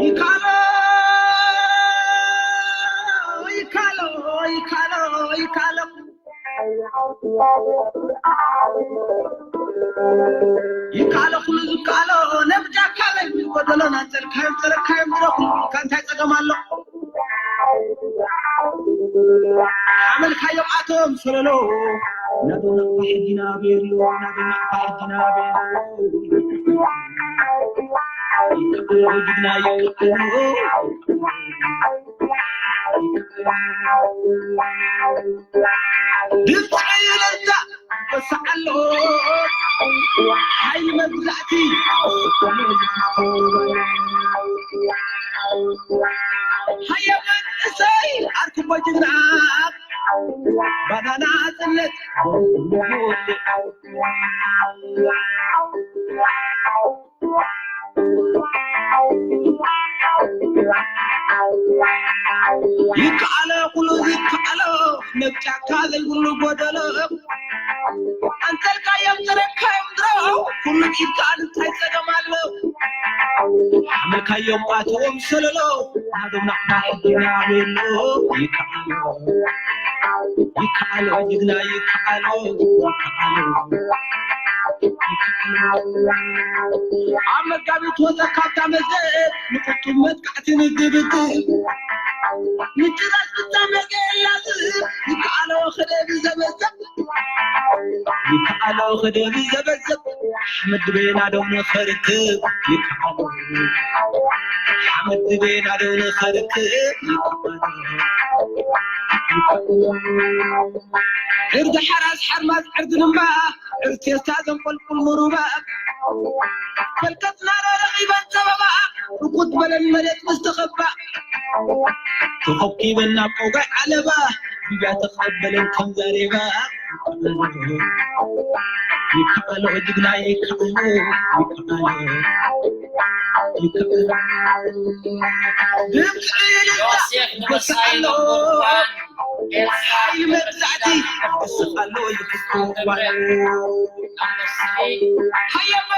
ይካሎ ይካሎ ይካሎ ይካሎ ይካሎ ኩሉ ዝካሎ ነብጃካ ለይ ጎደሎ ናንጸልካዮም ጸለካዮም ድረኹ ካንታይ ጸገም ኣሎ ሓመልካዮም ኣቶም ሰለሎ ናዶ ናቕፋ ሕጊና ቤርዮ ናዶ ናቕፋ ሕጊና ቤርዮ ይካሎ ጅግና ይካሎ ድምፂ እልልታ ይወስዕ ኣሎ ሓይሊ መግዛእቲ ሃየ መንእሰይ ኣርክቦ ጅግና ባናና ጽነት ይከኣሎ ኩሉ ይከኣሎ ነብጫካ ዘይብሉ ጎደሎ ኣንተልካዮም ተረካዮም ድሮ ኩሉ ኢድካ እንታይ ጸገም ኣሎ ሓመልካዮም ኣትዎም ሰለሎ ናዶም ናቕፋ ሕጊና ቤሎ ይከኣሎ ይከኣሎ ጅግና ይከኣሎ ይከኣሎ ኣብ መጋቢት ወፀ ካብታ መዘ ንቁጡብ መጥቃዕቲ ንግብግብ ምጭራስ ብታ መገላዝ ይከኣሎ ክደብ ዘበዘብ ይከኣሎ ክደብ ዘበዘብ ሓመድ ድቤና ደው ንኸርክብ ይከኣሎ ሓመድ ድቤና ደው ንኸርክብ ይከኣሎ ዕርዲ ሓራስ ሓርማዝ ዕርዲ ንምባ ዕርቴስታ ዘንቆልቁል ምሩባ ፈልከትና ዶ ረኺበን ጸበባ ርኩት በለን መሬት ምስ ተኸባ ተኸኪበን ናብ ቀውጋይ ዓለባ ግብያ ተቐበለን ከም ዘሬባ ይከኣሎ ጅግና ይከኣሎ ይከኣሎ ይከኣሎ ድምፂ ልታ ይወስዕ ኣሎ ሓይሊ መግዛእቲ ይወስዕ ኣሎ ይፍቶ ሃየመ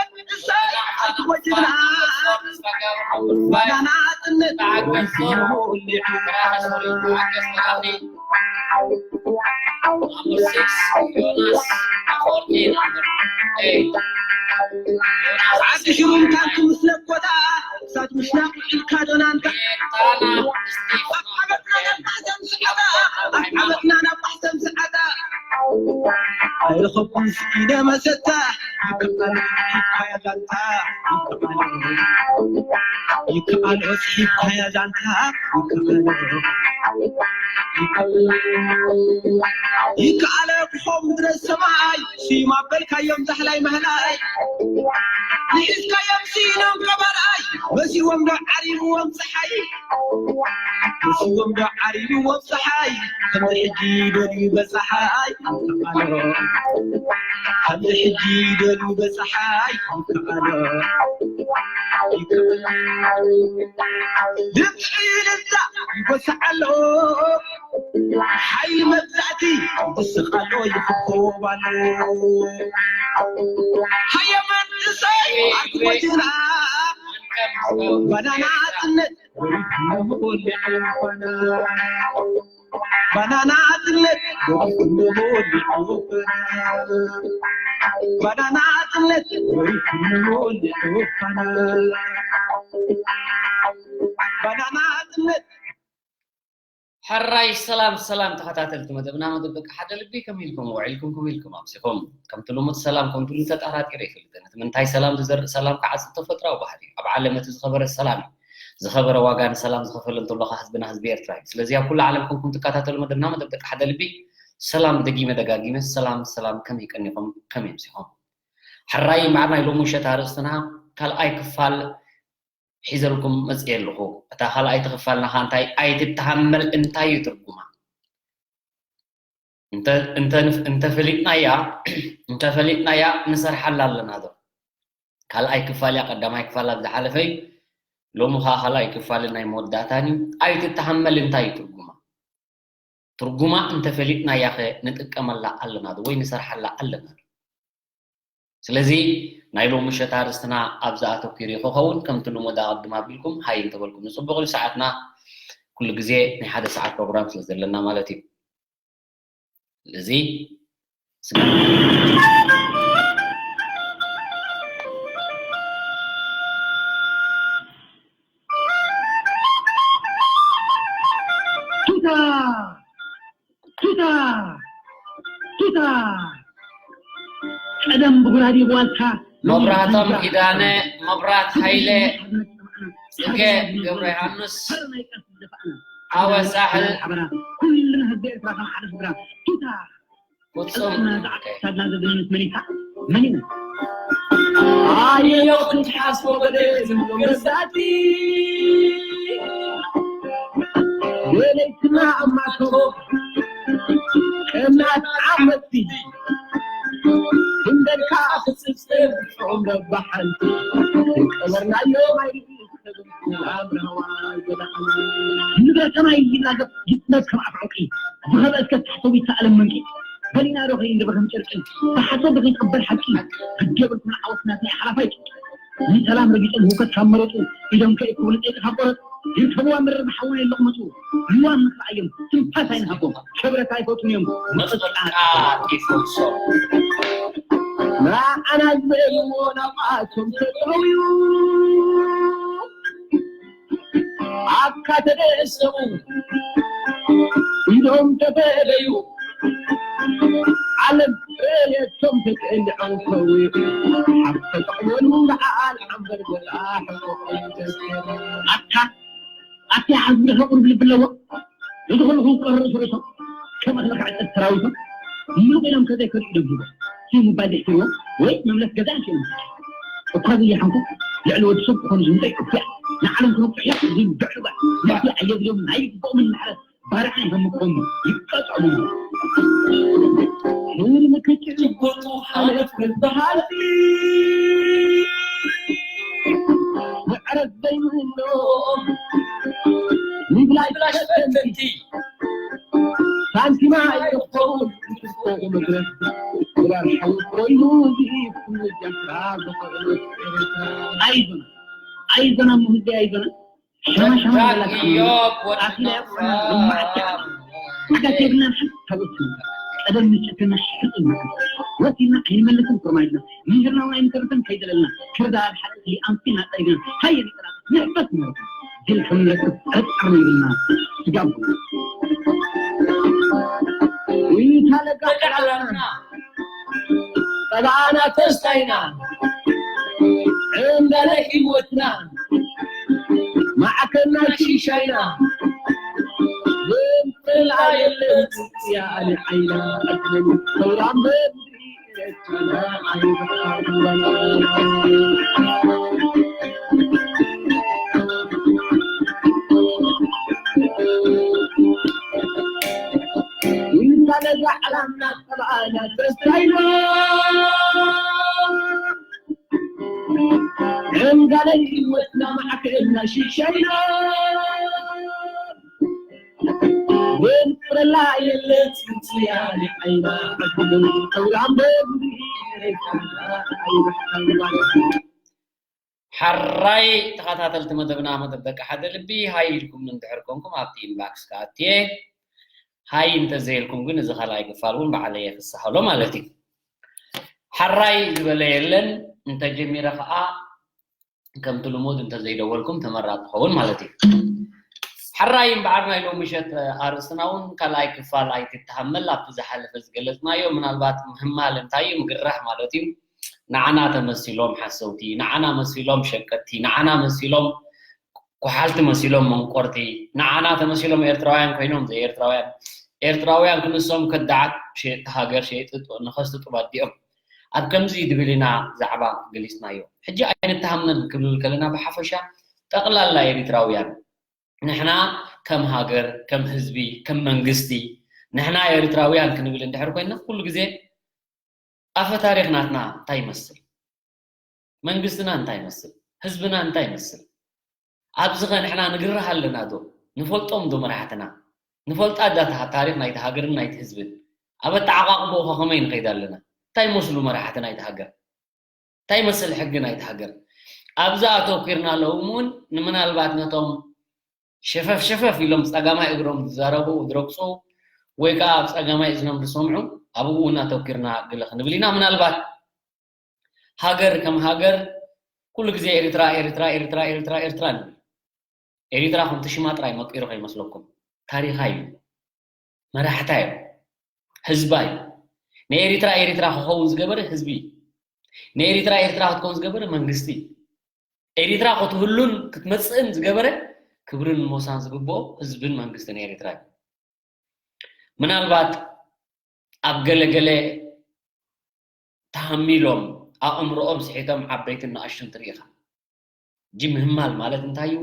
ዓዲ ሽሩም ታንኪ ምስ ነኮታ ክሳድ ምሽናቕ ውዒልካ ዶናንታ ኣብ ዓመትና ናብ ማሕተም ስዓታ ኣብ ዓመትና ናብ ማሕተም ስዓታ ኣይረኸብኩን ስኢነ መሰታ ይከኣሎ ሂብካያ ዛንታ ይከኣሎ ይከኣሎ ሂብካያ ዛንታ ይከኣሎ ይከኣሎ ይከኣሎ ክኾም ምድረ ሰማይ ስዩም ኣበልካዮም ዛሕላይ መህላይ ንሒዝካዮም ስኢኖም ቀባርኣይ መሲዎም ዶ ዓሪምዎም ፀሓይ መሲዎም ዶ ዓሪምዎም ፀሓይ ከምዚ ሕጂ ደልዩ በፀሓይ ይከኣሎ ከምዚ ሕጂ ደልዩ በፀሓይ ይከኣሎ ይከኣሎ ድምፂ ልዛ ይጎስዕ ኣሎ ሓይሊ መግዛእቲ ይስቕ ኣሎ ይፍኮብ ኣሎ ሃየ መንእሰይ ኣርክቦ ጅግና ባናና ጽነት ባናና ጽነት ባናና ጽነት ባናና ጽነት ሕራይ ሰላም ሰላም ተኸታተልቲ መደብና መደብ ደቂ ሓደ ልቢ ከመይ ኢልኩም ውዒልኩም ከመይ ኢልኩም ኣምሲኹም ከምቲ ልሙድ ሰላም ከምቲ ተጠራጢረ ይፈልጥን እቲ ምንታይ ሰላም ዝዘርእ ሰላም ከዓ ተፈጥራዊ ባህሪ እዩ ኣብ ዓለም እቲ ዝኸበረ ሰላም እዩ ዝኸበረ ዋጋ ንሰላም ዝኸፈለ እንተሎ ከዓ ህዝብና ህዝቢ ኤርትራ እዩ ስለዚ ኣብ ኩሉ ዓለም ኮንኩም ትከታተሉ መደብና መደብ ደቂ ሓደ ልቢ ሰላም ደጊመ ደጋጊመ ሰላም ሰላም ከመይ ቀኒኹም ከመይ ኣምሲኹም ሕራይ ማዕር ናይ ሎሚ ምሸት ኣርእስትና ካልኣይ ክፋል ሒዘልኩም መፅየ ኣለኹ። እታ ካልኣይቲ ክፋልና ኸዓ እንታይ ኣይትተሃመል እንታይ እዩ ትርጉማ? እንተ እንተ እንተ ፈሊጥናያ እንተ ፈሊጥናያ ንሰርሓላ ኣለና ዶ? ካልኣይ ክፋል እያ ቀዳማይ ክፋል ኣብ ዝሓለፈ እዩ። ሎሚ ኸዓ ካልኣይ ክፋልን ናይ መወዳእታን እዩ። ኣይትተሃመል እንታይ እዩ ትርጉማ? ትርጉማ እንተ ፈሊጥናያ ኸ ንጥቀመላ ኣለና ዶ ወይ ንሰርሓላ ኣለና ዶ? ስለዚ ናይ ሎም ምሸት ኣርእስትና ኣብዛ ኣተኲሩ ክኸውን፣ ከምቲ ልሙድ ኣቐድም ኣቢልኩም ሃይ እንተበልኩም ንጽቡቕ እዩ። ሰዓትና ኩሉ ግዜ ናይ ሓደ ሰዓት ፕሮግራም ስለ ዘለና ማለት እዩ። ስለዚ ስጋ ቱታ ቱታ ቱታ ቀደም ብጉራዴ ብዋልታ መብራህቶም ኪዳነ፣ መብራት ሃይለ፣ ጽጌ ገብረ ዮሃንስ፣ ኣወ ሳሕል ኩልና ህዝቢ ኤርትራ ከም ሓደ ስድራ ቱታ ፍጹም ሳድና ዘድንስ መኒታ መኒና ኣየዮ ክትሓስቦ በደ ዝብሎ መሳጢ ወለይትና ኣማቶ ቀናት ዓመቲ እንደልካ ክጽብጽብ ጾም ረባሓንቲ ቀበርናዮ ማይ ንብረተና ይላገብ ይጥነብ ከም ኣፍ ዕንቂ ዝኸበ እስከ ታሕተዊት ዓለም መንቂ በሊና ዶ ከይንደበ ከም ጨርቂ ብሓሶት ዶ ከይትቕበል ሓቂ ግዲ የብልኩና ዓወት ናትና ሓላፋይ ንሰላም ረጊጾም ህውከት ካብ መረጹ ኢዶም ከይክብሉ ጸይቂ ካብ ቆረጹ ይርከብዋ ምርር ብሓውና የለቕመጹ ልዋም ንኽረኣዮም ትንፋስ ኣይንሃቦም ክብረት ኣይፈቱን እዮም ንቕጻ መጽቃ ይፈውሶ ንዓና ዝበልዎ ናብኣቶም ተጠውዩ ኣካ ተደሰቡ ኢዶም ተፈለዩ ዓለም ፈለየቶም ተቀልዖም ከውዩ ኣብ ተጠቕመሉ በዓል ዓንበር በልዓ ሕቆቆም ተስከረ ኣካ ኣቲ ዓዝቢ ቁሩብ ልቢ ኣለዎ እዚ ኩሉ ክውቀር ርእሱ ርእሶም ከም ኣኽሊ ክዕጠት ሰራዊቶም ምሉቕ ኢሎም ከዘይከዱ ይደብድቦ ሲ ሙባይ ዘሕትርዎ ወይ መምለስ ገዛ ኣንሽኦም እኳ ዘይሓንኩ ልዕሊ ወዲ ሰብ ክኾኑ ዝምፀ ኢትዮጵያ ንዓለም ክነብፅሑ እዮም ዝብዕሉ ባ ነቲ ኣየድልዮም ናይ ግብኦም እናሕረ ባርዕ ናይ ከምኮም ይቀፅዑ ሕልሚ ክጭ ጭቡጡ ሓለፍ ክበሃል ምዕረት ዘይምህኖ ንብላሽ ፈተንቲ ሳንቲማ ይረኽበውን ክትፎ መድረስ ብላል ሓዊ ኮይኑ ዝኢፍ ምጃፍራ ዝኽእል ኣይዞና ኣይዞና ሙህዚ ኣይዞና ሸማ ሸማ ዳክ ኢዮብ ወዲ ኣኪላ ያቆና ልማዓት ሓዳት የብልናን ሓንቲ ካብ ወስና ቀደም ምጭትና ሕፅና ወሲና ኣይንመልስን ፎርማይልና ምንግርና እውን ኣይንተርፍን ከይደለልና ክርዳድ ሓቂ ኣምሲልና ጠሪግና ሃየ ንጥራ ንሕፈት ማለት ድል ከም ንረክብ ዕጣር ነይብልና ስጋብ ይታለቃ ጠቃዕላና ጠባና ተስታይና ዕንዳለ ህይወትና ማዕከና ሺሻይና ዝንጥላ የለን ያለ ዓይና ሰውራም ሓራይ ተኸታተልቲ መደብና መደብ ደቂ ሓደ ልቢ ሃይ ኢልኩም እንድሕር ኮንኩም ኣብቲ ኢንባክስ ክኣትየ ሃይ እንተዘይልኩም ግን እዚ ካልኣይ ክፋል እውን ባዕለየ ክሳሃሎ ማለት እዩ ሓራይ ዝበለ የለን እንተጀሚረ ከዓ ከምቲ ልሙድ እንተዘይደወልኩም ተመራፂ ኸውን ማለት እዩ ሓራይ እምበዓር ናይ ሎሚ ምሸት ኣርእስትና እውን ካልኣይ ክፋል ኣይትተሃመል ኣብቲ ዝሓለፈ ዝገለፅናዮ ምናልባት ምህማል እንታይ እዩ ምግራሕ ማለት እዩ ንዓና ተመሲሎም ሓሰውቲ ንዓና መሲሎም ሸቀጥቲ ንዓና መሲሎም ኩሓልቲ መሲሎም መንቆርቲ ንዓና ተመሲሎም ኤርትራውያን ኮይኖም ዘይ ኤርትራውያን ኤርትራውያን ክንሶም ከዳዓት ሸየጥቲ ሃገር ሸየጥቲ ንኸስቲ ጡብ ኣዲኦም ኣብ ከምዚ ድብል ኢና ዛዕባ ገሊጽናዮ ሕጂ ኣይንተሃመን ክብል ከለና ብሓፈሻ ጠቕላላ ኤሪትራውያን ንሕና ከም ሃገር ከም ህዝቢ ከም መንግስቲ ንሕና ኤሪትራውያን ክንብል እንድሕር ኮይና ኩሉ ግዜ ኣፈ ታሪኽ ናትና እንታይ ይመስል መንግስትና እንታይ ይመስል ህዝብና እንታይ ይመስል ኣብዚ ኸ ንሕና ንግርህ ኣለና ዶ ንፈልጦም ዶ መራሕትና ንፈልጣ ዳ ታሪኽ ናይቲ ሃገርን ናይቲ ህዝብን ኣብ ኣተዓቃቅቦ ኸ ከመይ ንኸይድ ኣለና እንታይ ይመስሉ መራሕቲ ናይቲ ሃገር እንታይ ይመስል ሕጊ ናይቲ ሃገር? ኣብዛ ኣተኩርና ኣለዉ እውን ንምናልባት ነቶም ሸፈፍ ሸፈፍ ኢሎም ጸጋማይ እግሮም ዝዛረቡ ዝረግጹ ወይ ከዓ ኣብ ጸጋማይ እዝኖም ዝሰምዑ ኣብኡ እውን ኣተኩርና ግለ ክንብል ኢና። ምናልባት ሃገር ከም ሃገር ኩሉ ግዜ ኤርትራ ኤርትራ ኤርትራ ኤርትራ ኤርትራ ንብል። ኤርትራ ከምቲ ሽማ ጥራይ መቂሩ ከይመስለኩም፣ ታሪኻ እዩ፣ መራሕታ እዩ፣ ህዝባ እዩ። ንኤርትራ ኤርትራ ክኸውን ዝገበረ ህዝቢ እዩ። ንኤርትራ ኤርትራ ክትከውን ዝገበረ መንግስቲ እዩ። ኤርትራ ክትህሉን ክትመጽእን ዝገበረ ክብርን ሞሳን ዝግብኦ ህዝብን መንግስትን ኤርትራ እዩ። ምናልባት ኣብ ገለ ገለ ተሃሚሎም ኣእምሮኦም ስሒቶም ዓበይትን ንኣሽቱን ትርኢ ኢኻ። ሕጂ ምህማል ማለት እንታይ እዩ?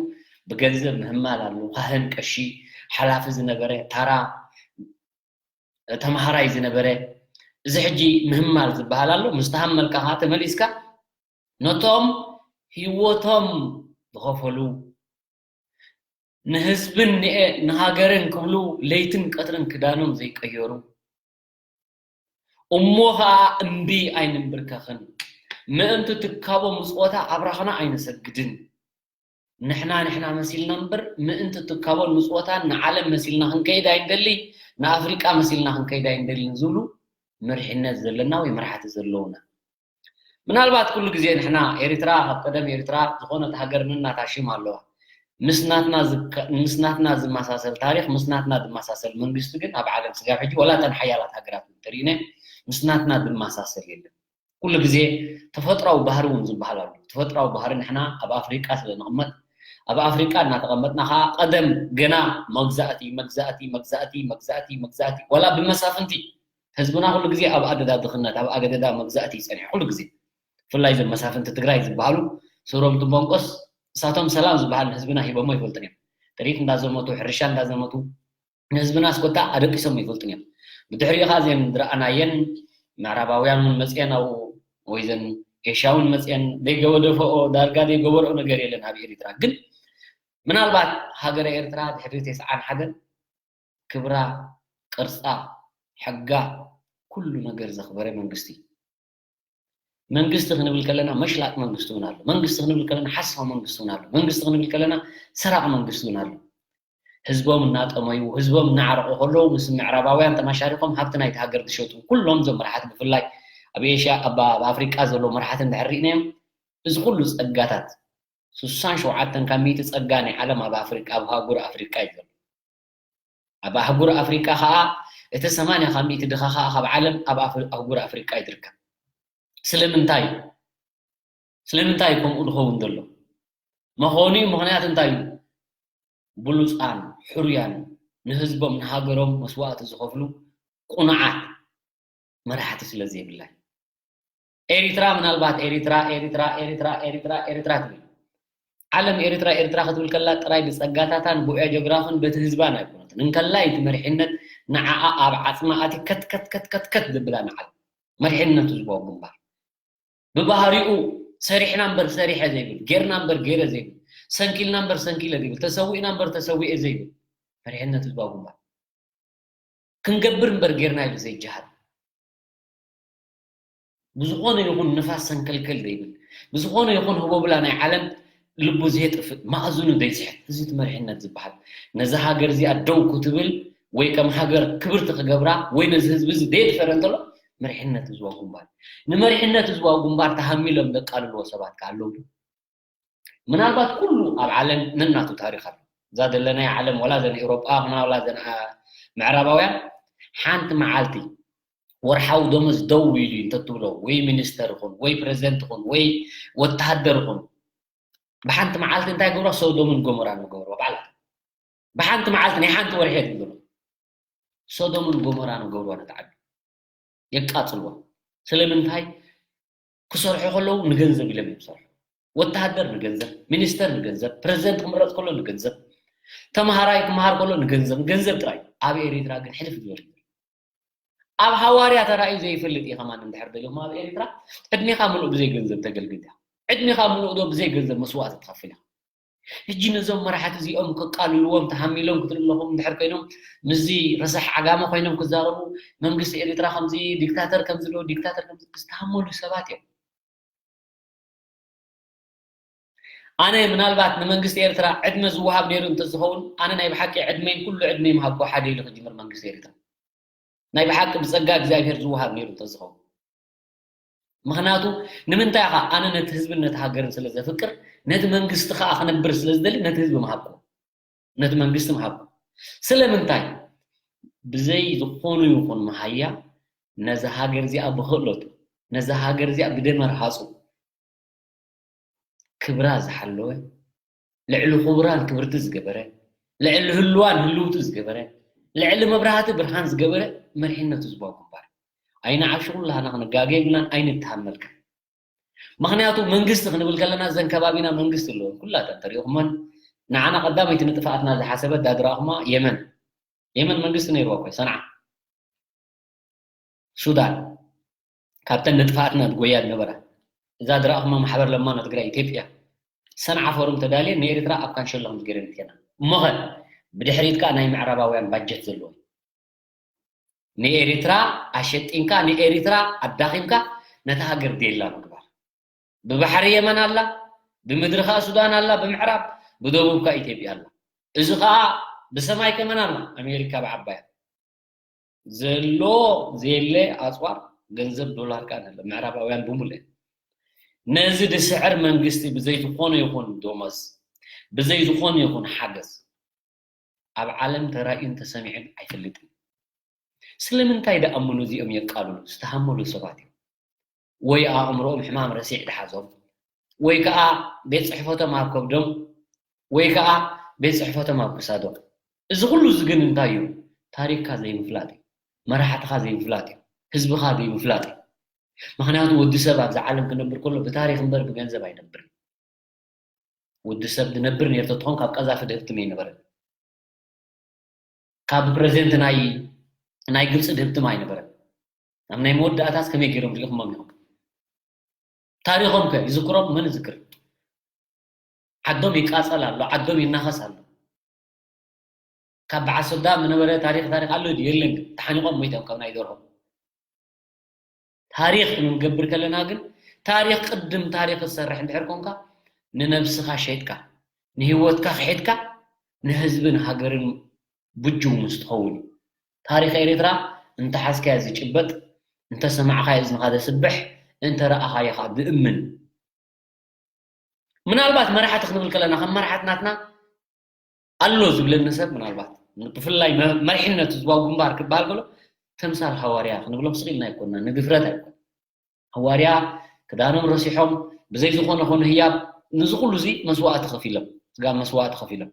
ብገንዘብ ምህማል ኣሎ። ካህን፣ ቀሺ፣ ሓላፊ ዝነበረ፣ ታራ ተምሃራይ ዝነበረ፣ እዚ ሕጂ ምህማል ዝበሃል ኣሎ። ምስ ተሃመልካ ኸዓ ተመሊስካ ነቶም ህይወቶም ዝኸፈሉ ንህዝብን ንኤ-፣ ንሃገርን ክብሉ ለይትን ቀትርን ክዳኖም ዘይቀየሩ፣ እሞ ኸዓ እምቢ ኣይንንብርከኽን፣ ምእንቲ ትካቦ ምጽወታ ኣብራኽና ኣይንሰግድን። ንሕና ንሕና መሲልና እምበር ምእንቲ ትካቦን ምጽወታን ንዓለም መሲልና ክንከይድ ኣይንደሊ፣ ንኣፍሪቃ መሲልና ክንከይድ ኣይንደልን ዝብሉ መሪሕነት ዘለና ወይ መራሕቲ ዘለውና። ምናልባት ኩሉ ግዜ ንሕና ኤርትራ፣ ካብ ቀደም ኤርትራ ዝኾነት ሃገር ነናታ ሽም ኣለዋ። ምስ ናትና ዝከ-፣ ምስ ናትና ዝመሳሰል ታሪኽ፣ ምስ ናትና ዝመሳሰል መንግስቲ ግን ኣብ ዓለም ስጋብ ሕጂ ወላ እተን ሓያላት ሃገራት እውን ተሪእነ ምስ ናትና ዝመሳሰል የለን። ኩሉ ግዜ ተፈጥራዊ ባህሪ እውን ዝበሃል ኣሎ። ተፈጥራዊ ባህሪ ንሕና ኣብ ኣፍሪቃ ስለ ንቕመጥ፣ ኣብ ኣፍሪቃ እናተቐመጥና ኸዓ ቀደም ገና መግዛእቲ፣ መግዛእቲ፣ መግዛእቲ፣ መግዛእቲ፣ መግዛእቲ፣ ወላ ብመሳፍንቲ ህዝብና ኩሉ ግዜ ኣብ ኣደዳ ድኽነት፣ ኣብ ኣገደዳ መግዛእቲ እዩ ጸኒሑ። ኩሉ ግዜ ብፍላይ እዞም መሳፍንቲ ትግራይ ዝበሃሉ፣ ስሮም ትቦንቆስ እሳቶም ሰላም ዝበሃል ንህዝብና ሂቦሞ ኣይፈልጡን እዮም። ጥሪት እንዳዘመቱ፣ ሕርሻ እንዳዘመቱ፣ ንህዝብና ኣስኮታ ኣደቂሶም ኣይፈልጡን እዮም። ብድሕሪኡ ኸዓ እዘን ዝረኣናየን ምዕራባውያን እውን መፅየን ኣብኡ፣ ወይ ዘን ኤሻ እውን መፅየን፣ ዘይገደፈኦ፣ ዳርጋ ዘይገበርኦ ነገር የለን ኣብ ኤሪትራ። ግን ምናልባት ሃገረ ኤርትራ ድሕሪ ተስዓን ሓደን ክብራ፣ ቅርጻ፣ ሕጋ፣ ኩሉ ነገር ዘኽበረ መንግስቲ። መንግስቲ ክንብል ከለና መሽላጥ መንግስቲ እውን ኣሎ። መንግስቲ ክንብል ከለና ሓሳዊ መንግስቲ እውን ኣሎ። መንግስቲ ክንብል ከለና ሰራቂ መንግስቲ እውን ኣሎ። ህዝቦም እናጠመዩ፣ ህዝቦም እናዓረቑ ከለዉ ምስ ምዕራባውያን ተማሻሪኾም ሃብቲ ናይቲ ሃገር ዝሸጡ ኩሎም እዞም መራሕቲ ብፍላይ ኣብ ኤሽያ፣ ኣብ፣ ኣብ ኣፍሪቃ ዘለዉ መራሕቲ እንድሕር ርኢናዮም እዚ ኩሉ ጸጋታት ስሳን ሸውዓተን ካብ ሚእቲ ጸጋ ናይ ዓለም ኣብ ኣፍሪቃ፣ ኣብ ኣህጉር ኣፍሪቃ እዩ ዘሎ። ኣብ ኣህጉር ኣፍሪቃ ኸኣ እቲ ሰማንያ ካብ ሚእቲ ድኻ ኸኣ ካብ ዓለም ኣብ ኣፍ-፣ ኣህጉር ኣፍሪቃ እዩ ዝርከብ። ስለምንታይ? ስለምንታይ ከምኡ ዝኸውን ዘሎ? መኾኒ ምኽንያት እንታይ እዩ? ብሉጻን ሕሩያን ንህዝቦም ንሃገሮም መስዋእቲ ዝኸፍሉ ቁኑዓት መራሕቲ ስለ ዘይብላ። ኤሪትራ ምናልባት ኤሪትራ ኤሪትራ ኤሪትራ ኤሪትራ ኤሪትራ ትብል። ዓለም ኤሪትራ ኤሪትራ ክትብል ከላ ጥራይ ብጸጋታታን ብኦያ ጆግራፍን በቲ ህዝባን ኣይኮነትን። እንከላይ እቲ መሪሕነት ንዓኣ ኣብ ዓጽማ ኣቲ ከት ከት ከት ከት ከት ዘብላ ንዓለም መሪሕነቱ ዝቦ ግንባር። ብባህሪኡ ሰሪሕና እምበር ሰሪሐ ዘይብል፣ ጌርና እምበር ጌረ ዘይብል፣ ሰንኪልና እምበር ሰንኪለ ዘይብል፣ ተሰዊእና እምበር ተሰዊኤ ዘይብል መሪሕነት ህዝባዊ ግንባር። ክንገብር እምበር ጌርና ኢሉ ዘይጀሃር። ብዝኾነ ይኹን ንፋስ ሰንከልከል ዘይብል፣ ብዝኾነ ይኹን ህቦብላ ናይ ዓለም ልቡ ዘየጥፍእ፣ ማእዝኑ ዘይስሕት፣ እዚ እቲ መሪሕነት ዝበሃል። ነዛ ሃገር እዚኣ ደው ክትብል ወይ ከም ሃገር ክብርቲ ክገብራ ወይ ነዚ ህዝቢ እዚ ዘየድፈረ እንተሎ መሪሕነት ህዝባዊ ግንባር። ንመሪሕነት ህዝባዊ ግንባር ተሃሚሎም ዘቃልልዎ ሰባት ከ ኣለዉ ዶ? ምናልባት ኩሉ ኣብ ዓለም ነናቱ ታሪኽ ኣሎ። እዛ ዘለናያ ዓለም ዋላ ዘን ኤውሮጳ፣ ዋላ ዘን፣ አ፣ ምዕራባውያን ሓንቲ መዓልቲ ወርሓዊ ደሞዝ ደው ኢሉ እዩ እንተትብሎ፣ ወይ ሚኒስተር ይኹን፣ ወይ ፕረዚደንት ይኹን፣ ወይ ወተሃደር ይኹን፣ ብሓንቲ መዓልቲ እንታይ ገብሮ? ሶዶምን ጎሞራን ገብሮ ባዕላ። ብሓንቲ መዓልቲ ናይ ሓንቲ ወርሒ እየ ዝብሎ። ሶዶምን ጎሞራን ገብሮ ነቲ ዓዲ። የቃጽልዎ። ስለምንታይ? ክሰርሑ ከለዉ ንገንዘብ ኢሎም እዮም ዝሰርሑ። ወተሃደር ንገንዘብ፣ ሚኒስተር ንገንዘብ፣ ፕረዚደንት ክምረጽ ከሎ ንገንዘብ፣ ተምሃራይ ክምሃር ከሎ ንገንዘብ፣ ገንዘብ ጥራይ። ኣብ ኤሪትራ ግን ሕልፍ ዝበለ እዩ። ኣብ ሃዋርያ ተራእዩ ዘይፈልጥ እዩ ከማን እንድሕር ደሊኹም ኣብ ኤሪትራ ዕድሜኻ ምሉእ ብዘይ ገንዘብ ተገልግል ኢኻ። ዕድሜኻ ምሉእ ዶ ብዘይ ገንዘብ መስዋእቲ ትኸፍል ኢኻ። ሕጂ ነዞም መራሕቲ እዚኦም ከቃልልዎም ተሃሚሎም ክትርኢ ኣለኹም እንድሕር ኮይኖም ምስዚ ረሳሕ ዓጋመ ኮይኖም ክዛረቡ መንግስቲ ኤሪትራ ከምዚ ዲክታተር ከምዚ ዶ ዲክታተር ከምዚ ክስተሃመሉ ሰባት እዮም። ኣነ ምናልባት ንመንግስቲ ኤርትራ ዕድመ ዝወሃብ ነይሩ እንተዝኸውን፣ ኣነ ናይ ብሓቂ ዕድመይ፣ ኩሉ ዕድመይ ምሃብኩ ሓደ ኢሉ ክጅምር መንግስቲ ኤርትራ። ናይ ብሓቂ ብጸጋ እግዚኣብሔር ዝወሃብ ነይሩ እንተዝኸውን። ምኽንያቱ ንምንታይ ኢኻ? ኣነ ነቲ ህዝብን ነቲ ሃገርን ስለ ዘፍቅር፣ ነቲ መንግስቲ ኸኣ ክነብር ስለ ዝደሊ፣ ነቲ ህዝቢ ምሃብኩ፣ ነቲ መንግስቲ ምሃብኩ። ስለምንታይ? ብዘይ ዝኾኑ ይኹን መሃያ ነዛ ሃገር እዚኣ ብኽእለቱ፣ ነዛ ሃገር እዚኣ ብደመ ርሃጹ ክብራ ዝሓለወ፣ ልዕሊ ክቡራን ክብርቲ ዝገበረ፣ ልዕሊ ህልዋን ህልውቲ ዝገበረ፣ ልዕሊ መብራህቲ ብርሃን ዝገበረ መሪሕነቱ ህዝባዊ ግንባር። ኣይንዓብሽ ኩላህና ክንጋገ የብልናን፣ ኣይንተሃመልካ። ምኽንያቱ መንግስቲ ክንብል ከለና እዘን ከባቢና መንግስቲ ኣለወን፣ ኩላተን ተሪእኹመን። ንዓና ቀዳመይቲ ንጥፍኣትና ዝሓሰበት ዳድራኹማ የመን። የመን መንግስቲ ነይርዋ እኮ፣ ሰንዓ። ሱዳን ካብተን ንጥፍኣትና ዝጎያ ዝነበራ። እዛ ድራእኹማ ማሕበር ለማኖ ትግራይ ኢትዮጵያ። ሰንዓ ፎርም ተዳልየን ንኤርትራ ኣብ ካንሸሎ ከም ዝገይረን እትየና። እሞኸ ብድሕሪት ከኣ ናይ ምዕራባውያን ባጀት ዘለዎ። ንኤርትራ ኣሸጢንካ፣ ንኤርትራ ኣዳኺምካ፣ ነታ ሃገር ዴላ ምግባር። ብባሕሪ የመን ኣላ፣ ብምድሪ ከኣ ሱዳን ኣላ፣ ብምዕራብ፣ ብደቡብ ከኣ ኢትዮጵያ ኣላ። እዚ ከኣ ብሰማይ ከመን ኣላ፣ ኣሜሪካ ብዓባያ። ዘሎ ዘየለ ኣጽዋር ገንዘብ ዶላር ከኣ ኣሎ፣ ምዕራባውያን ብምሉእ። ነዚ ድስዕር መንግስቲ ብዘይ ዝኾነ ይኹን ደሞዝ፣ ብዘይ ዝኾነ ይኹን ሓገዝ ኣብ ዓለም ተራእዩን ተሰሚዑን ኣይፈልጥን። ስለምንታይ ደኣ እሞ ነዚኦም የቃልሉ? ዝተሃመሉ ሰባት እዮም። ወይ ኣእምሮኦም ሕማም ረሲዕ ድሓዞም፣ ወይ ከኣ ቤት ጽሕፈቶም ኣብ ከብዶም፣ ወይ ከኣ ቤት ጽሕፈቶም ኣብ ክሳዶም። እዚ ኩሉ እዚ ግን እንታይ እዩ? ታሪኽካ ዘይምፍላጥ እዩ። መራሕትኻ ዘይምፍላጥ እዩ። ህዝብኻ ዘይምፍላጥ እዩ። ምኽንያቱ ወዲ ሰብ ኣብዚ ዓለም ክነብር ከሎ ብታሪኽ እምበር ብገንዘብ ኣይነብርን። ወዲ ሰብ ዝነብር ነይሩ ተትኾን ካብ ቀዛፊ ድህብትም ኣይነበረን። ካብ ፕሬዚደንት ናይ ናይ ግብፂ ድህብትም ኣይነበረን። ኣብ ናይ መወዳእታስ ከመይ ገይሮም ሪኢኹሞም ኢኹም? ታሪኾም ከ ይዝክሮም? መን ይዝክር? ዓዶም ይቃጸል ኣሎ፣ ዓዶም ይናኸስ ኣሎ። ካብ በዓል ሶዳ ምነበረ ታሪኽ ታሪኽ ኣሎ ድዩ? የለን። ግን ተሓኒቖም ሞይቶም ካብ ናይ ደርሆ። ታሪኽ ክንገብር ከለና ግን ታሪኽ ቅድም ታሪኽ ትሰርሕ እንድሕር ኮንካ ንነብስኻ ሸይጥካ ንህይወትካ ክሒድካ ንህዝብን ሃገርን ብጅው ምስ ትኸውን እዩ። ታሪኽ ኤርትራ እንተሓዝካዮ ዝጭበጥ እንተሰማዕካዮ እዝንኻ ዘስብሕ እንተረኣኻዮ ኸዓ ዝእምን ምናልባት መራሕቲ ክንብል ከለና ከም መራሕቲ ናትና ኣሎ ዝብለኒ ሰብ ምናልባት ብፍላይ መ- መሪሕነት ህዝባዊ ግንባር ክበሃል ከሎ ተምሳል ሃዋርያ ክንብሎም ስቕ ኢልና ኣይኮንና ንድፍረት ኣይኮን ሃዋርያ ክዳኖም ረሲሖም ብዘይ ዝኾነ ኮነ ህያብ ንዚ ኩሉ እዚ መስዋእቲ ከፊሎም ስጋ መስዋእቲ ከፊሎም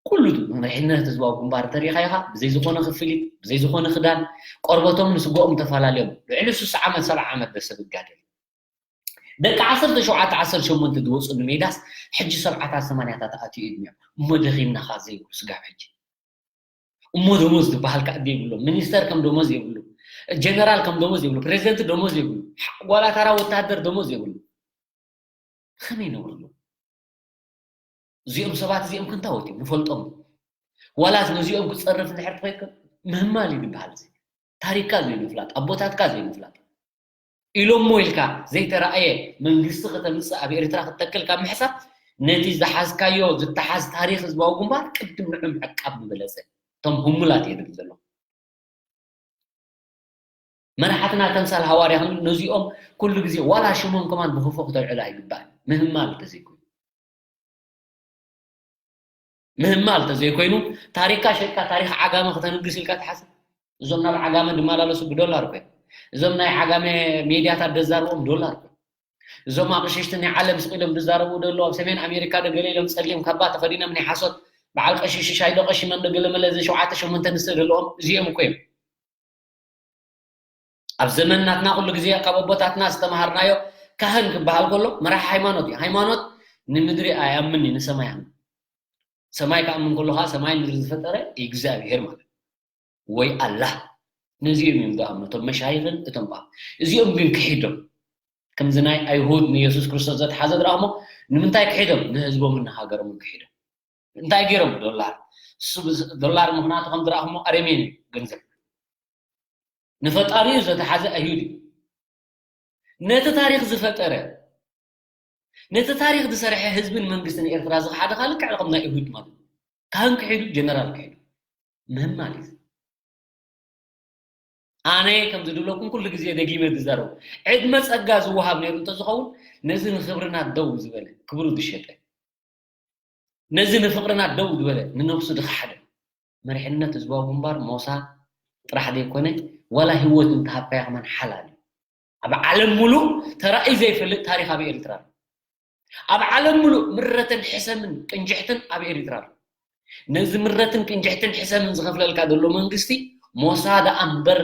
ኩሉ መሪሕነት ህዝባዊ ግንባር እንተሪኢኻ ኢኻ ብዘይ ዝኾነ ክፍሊት ብዘይ ዝኾነ ክዳን ቆርበቶም ንስጎኦም ተፈላለዮም ልዕሊ ስሳ ዓመት ሰብዓ ዓመት ደሰብ ይጋደል ደቂ ዓሰርተ ሸውዓተ ዓሰርተ ሸሞንተ ዝወፁ ንሜዳስ ሕጂ ሰብዓታት ሰማንያታት ኣትዩ እዩ እድሚኦም እሞ ደኺምና ኸዓ ዘይብሉ ስጋብ ሕጂ እሞ ደሞዝ ዝበሃል ከዓ ዘይብሎም ሚኒስተር ከም ደሞዝ የብሉ ጀነራል ከም ደሞዝ የብሉ ፕሬዚደንት ደሞዝ የብሉ ጓላ ታራ ወታደር ደሞዝ የብሉ ከመይ ነብርሉ እዚኦም ሰባት እዚኦም ክንታወት እዮም ንፈልጦም ዋላስ ነዚኦም ክፀርፍ እንድሕር ተኸይድካ ምህማል እዩ ዝበሃል እዚ ታሪክካ ዘይምፍላጥ ኣቦታትካ ዘይምፍላጥ ኢሎሞ ኢልካ ዘይተረኣየ መንግስቲ ከተምፅእ ኣብ ኤርትራ ክትተክል ካብ ምሕሳብ ነቲ ዝሓዝካዮ ዝተሓዝ ታሪክ ህዝባዊ ግንባር ቅድም ንዑ ምዕቃብ ምበለፀ እቶም ህሙላት እየ ዝብል ዘለኹ መራሕትና ተምሳል ሃዋርያ ክንብል ነዚኦም ኩሉ ግዜ ዋላ ሽሞም ከማን ብክፉእ ክተልዕሉ ኣይግባእን ምህማል እንተዘይኮይኑ ምህማል እንተዘይኮይኑ ታሪክካ ሸይጥካ ታሪክ ዓጋመ ክተንግስ ኢልካ ትሓስብ እዞም ናብ ዓጋመ ዝመላለሱ ብዶላር እኮ እዮም እዞም ናይ ዓጋመ ሜድያታት ዘዛርቦም ዶላር እኮ እዮም እዞም ኣቕሽሽቲ ናይ ዓለም ስቕ ኢሎም ዝዛረቡ ዘለዉ ኣብ ሰሜን ኣሜሪካ ዶ ገለ ኢሎም ጸሊም ካባ ተኸዲኖም ናይ ሓሶት በዓል ቀሺሽ ሻይዶ ቀሺመን ዶ ገለ መለ እዚ ሸውዓተ ሸሞንተ ኣንስቲ ዘለዎም እዚኦም እኮ እዮም ኣብ ዘመን ናትና ኩሉ ግዜ ካብ ኣቦታትና ዝተምሃርናዮ ካህን ክበሃል ከሎ መራሒ ሃይማኖት እዩ ሃይማኖት ንምድሪ ኣይኣምን እዩ ንሰማይ ኣምን ሰማይ ክኣምን ከሎ ከዓ ሰማይ ምድሪ ዝፈጠረ እግዚኣብሄር ማለት ወይ ኣላህ ነዚኦም እዮም ዝኣምኑ እቶም መሻይኽን እቶም በኣ እዚኦም ግን ክሒዶም ከምዚ ናይ ኣይሁድ ንየሱስ ክርስቶስ ዘትሓዘ ዝረኣሞ ንምንታይ ክሒዶም ንህዝቦምን ንሃገሮምን ክሒዶም እንታይ ገይሮም ዶላር እሱ ዶላር ምኽንያቱ ከም ዝረኣኹሞ ኣረሜን እዩ ገንዘብ ንፈጣሪኡ ዘተሓዘ ኣይሁድ እዩ ነቲ ታሪክ ዝፈጠረ ነቲ ታሪኽ ዝሰርሐ ህዝብን መንግስትን ኤርትራ ዝኸሓደ ከኣ ልክዕ ከም ናይ እሁድ ማለት እዩ። ካህን ክሒዱ፣ ጀነራል ክሒዱ ምህማል እዩ። ኣነ ከምዚ ድብለኩም ኩሉ ግዜ ደጊመ ዝዛረቡ፣ ዕድመ ጸጋ ዝወሃብ ነይሩ እንተዝኸውን፣ ነዚ ንኽብርና ደው ዝበለ፣ ክብሩ ዝሸጠ፣ ነዚ ንፍቕርና ደው ዝበለ፣ ንነብሱ ዝኸሓደ መሪሕነት ህዝባዊ ግንባር ሞሳ ጥራሕ ዘይኮነ፣ ዋላ ህይወት እንተሃብካዮ ከማን ሓላል እዩ። ኣብ ዓለም ሙሉእ ተራእዩ ዘይፈልጥ ታሪኽ ኣብ ኤርትራ ኣሎ። ኣብ ዓለም ሙሉእ ምረትን ሕሰምን ቅንጅሕትን ኣብ ኤርትራ ኣሎ። ነዚ ምረትን ቅንጅሕትን ሕሰምን ዝኸፍለልካ ዘሎ መንግስቲ ሞሳ ደኣ እምበር፣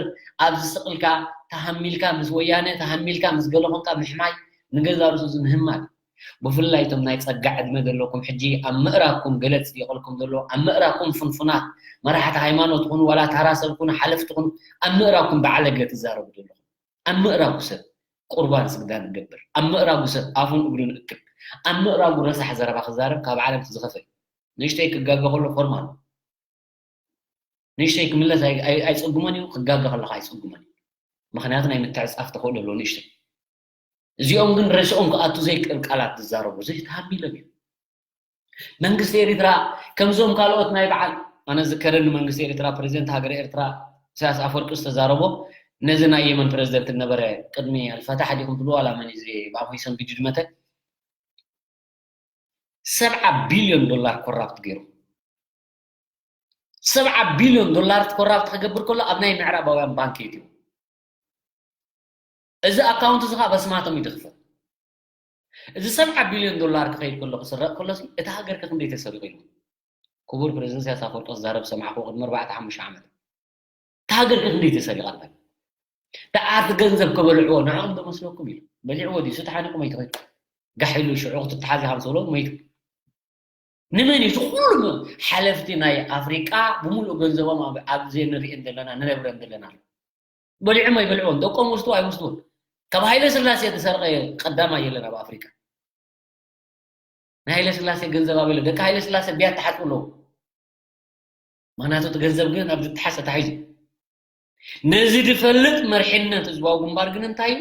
ኣብዚ ስቕ ኢልካ ተሃሚልካ ምስ ወያነ፣ ተሃሚልካ ምስ ገለ ኮንካ ምሕማይ፣ ንገዛ ርእሱ ዝምህማል። ብፍላይ እቶም ናይ ጸጋ ዕድመ ዘለኩም፣ ሕጂ ኣብ ምእራብኩም ገለ ጽዲቐልኩም ዘሎ፣ ኣብ ምእራብኩም ፍንፉናት መራሕቲ ሃይማኖት ኩኑ፣ ዋላ ታራ ሰብ ኩኑ፣ ሓለፍቲ ኩኑ፣ ኣብ ምእራብኩም ብዓለገ ትዛረቡ ዘለኹም። ኣብ ምእራቡ ሰብ ቁርባን ስግዳን እገብር፣ ኣብ ምእራቡ ሰብ ኣፉን እግሩን እክብ፣ ኣብ ምእራቡ ረሳሕ ዘረባ ክዛረብ ካብ ዓለም ዝኸፈ እዩ። ንእሽተይ ክጋገ ከሎ ፎርማል፣ ንእሽተይ ክምለስ ኣይ-፣ ኣይ-፣ ኣይጸግሞን እዩ፣ ክጋገ ከለኻ ኣይጸግሞን እዩ። ምኽንያቱ ናይ ምትዕጻፍ ተኽእሎ ኣለዎ ንእሽተይ። እዚኦም ግን ርእሶም ክኣቱ ዘይክእል ቃላት ዝዛረቡ፣ ዘይተሃሚሎም እዮም። መንግስቲ ኤሪትራ ከምዞም ካልኦት ናይ በዓል፣ ኣነ ዝከረኒ መንግስቲ ኤሪትራ፣ ፕሬዚደንት ሃገረ ኤርትራ ኢሳያስ ኣፈወርቂ ዝተዛረቦ፣ ነዚ ናይ የመን ፕሬዚደንት ነበረ ቅድሚ ኣልፋታሕ ዲኹም ትብሉ ዋላ መን እዩ እዚ ብኣፎይ ሰንቢዱ ዝመተ፣ ሰብዓ ቢልዮን ዶላር ኮራፕት ገይሩ። ሰብዓ ቢልዮን ዶላር ኮራፕት ክገብር ከሎ ኣብ ናይ ምዕራባውያን ባንክ የእትዎ። እዚ ኣካውንት እዚ ከዓ በስማቶም እዩ ዝኽፈት። እዚ ሰብዓ ቢልዮን ዶላር ክኸይድ ከሎ ክስረቕ ከሎ ሲ፣ እታ ሃገር ከ ክንደይ ተሰሪቑ ኢሉ? ክቡር ፕሬዚደንት ኢሳያስ ኣፈወርቂ ክዛረብ ዝሰማዕክዎ ቅድሚ ኣርባዕተ ሓሙሽተ ዓመት። እታ ሃገር ከ ክንደይ ተሰሪቓ ኣላ? ደኣ እቲ ገንዘብ ከበልዕዎ ንዕኦም ዶ መስለኩም ኢሉ። በሊዕዎ ድዩ? እሱ ተሓኒቑ መይቱ ኸይዱ። ጋሕ ኢሉ ሽዑ ክትተሓዝ ኢኻ ምስ በሎ መይቱ። ንመን እዩ? እዚ ኩሉ ሓለፍቲ ናይ ኣፍሪቃ ብምሉእ ገንዘቦም ኣብ-፣ ኣብ ዘይንርእየን ዘለና፣ ንነብረን ዘለና ኣሎ። በሊዖም ኣይበልዕዎን፣ ደቆም ወስድዎ ኣይወስድዎን። ካብ ሃይለ ስላሴ ዝሰርቐ ቀዳማይ የለን ኣብ ኣፍሪቃ። ናይ ሃይለ ስላሴ ገንዘብ ኣበለ፣ ደቂ ሃይለ ስላሴ ብያ ተሓጽቡ ኣለዉ። ምኽንያቱ እቲ ገንዘብ ግን ኣብ ዝተሓሰ ተታሒዙ። ነዚ ዝፈልጥ መርሕነት ህዝባዊ ግንባር ግን እንታይ እዩ?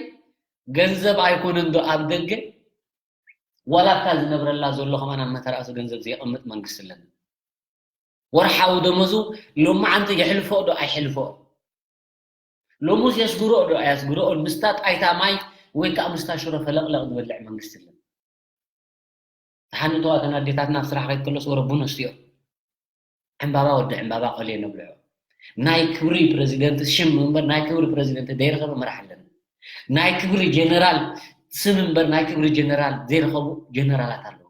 ገንዘብ ኣይኮነን ዶ ኣብ ደገ? ዋላ እታ ዝነብረላ ዘሎ ከማን ኣብ መተርኣሱ ገንዘብ ዘየቐምጥ መንግስቲ ኣለና። ወርሓዊ ደመዙ ሎማዓንቲ የሕልፎ ዶ ኣይሕልፎ? ሎሙስ የስግርኦ ዶ ኣየስግርኦን? ምስታ ጣይታ ማይ ወይ ከዓ ምስታ ሽሮ ፈለቕለቕ ዝበልዕ መንግስቲ ኣለና። ተሓንተዋ እተን ኣዴታትና ኣብ ስራሕ ከይድ ከሎስ ወረ ቡን ኣስትዮ። ዕምባባ ወዲ ዕምባባ ቆልየ ነብልዖ። ናይ ክብሪ ፕረዚደንት ሽም እምበር ናይ ክብሪ ፕረዚደንት ዘይረኸበ መራሕ ኣለና። ናይ ክብሪ ጀነራል ስም እምበር ናይ ክብሪ ጀነራል ዘይረኸቡ ጀነራላት ኣለዉ።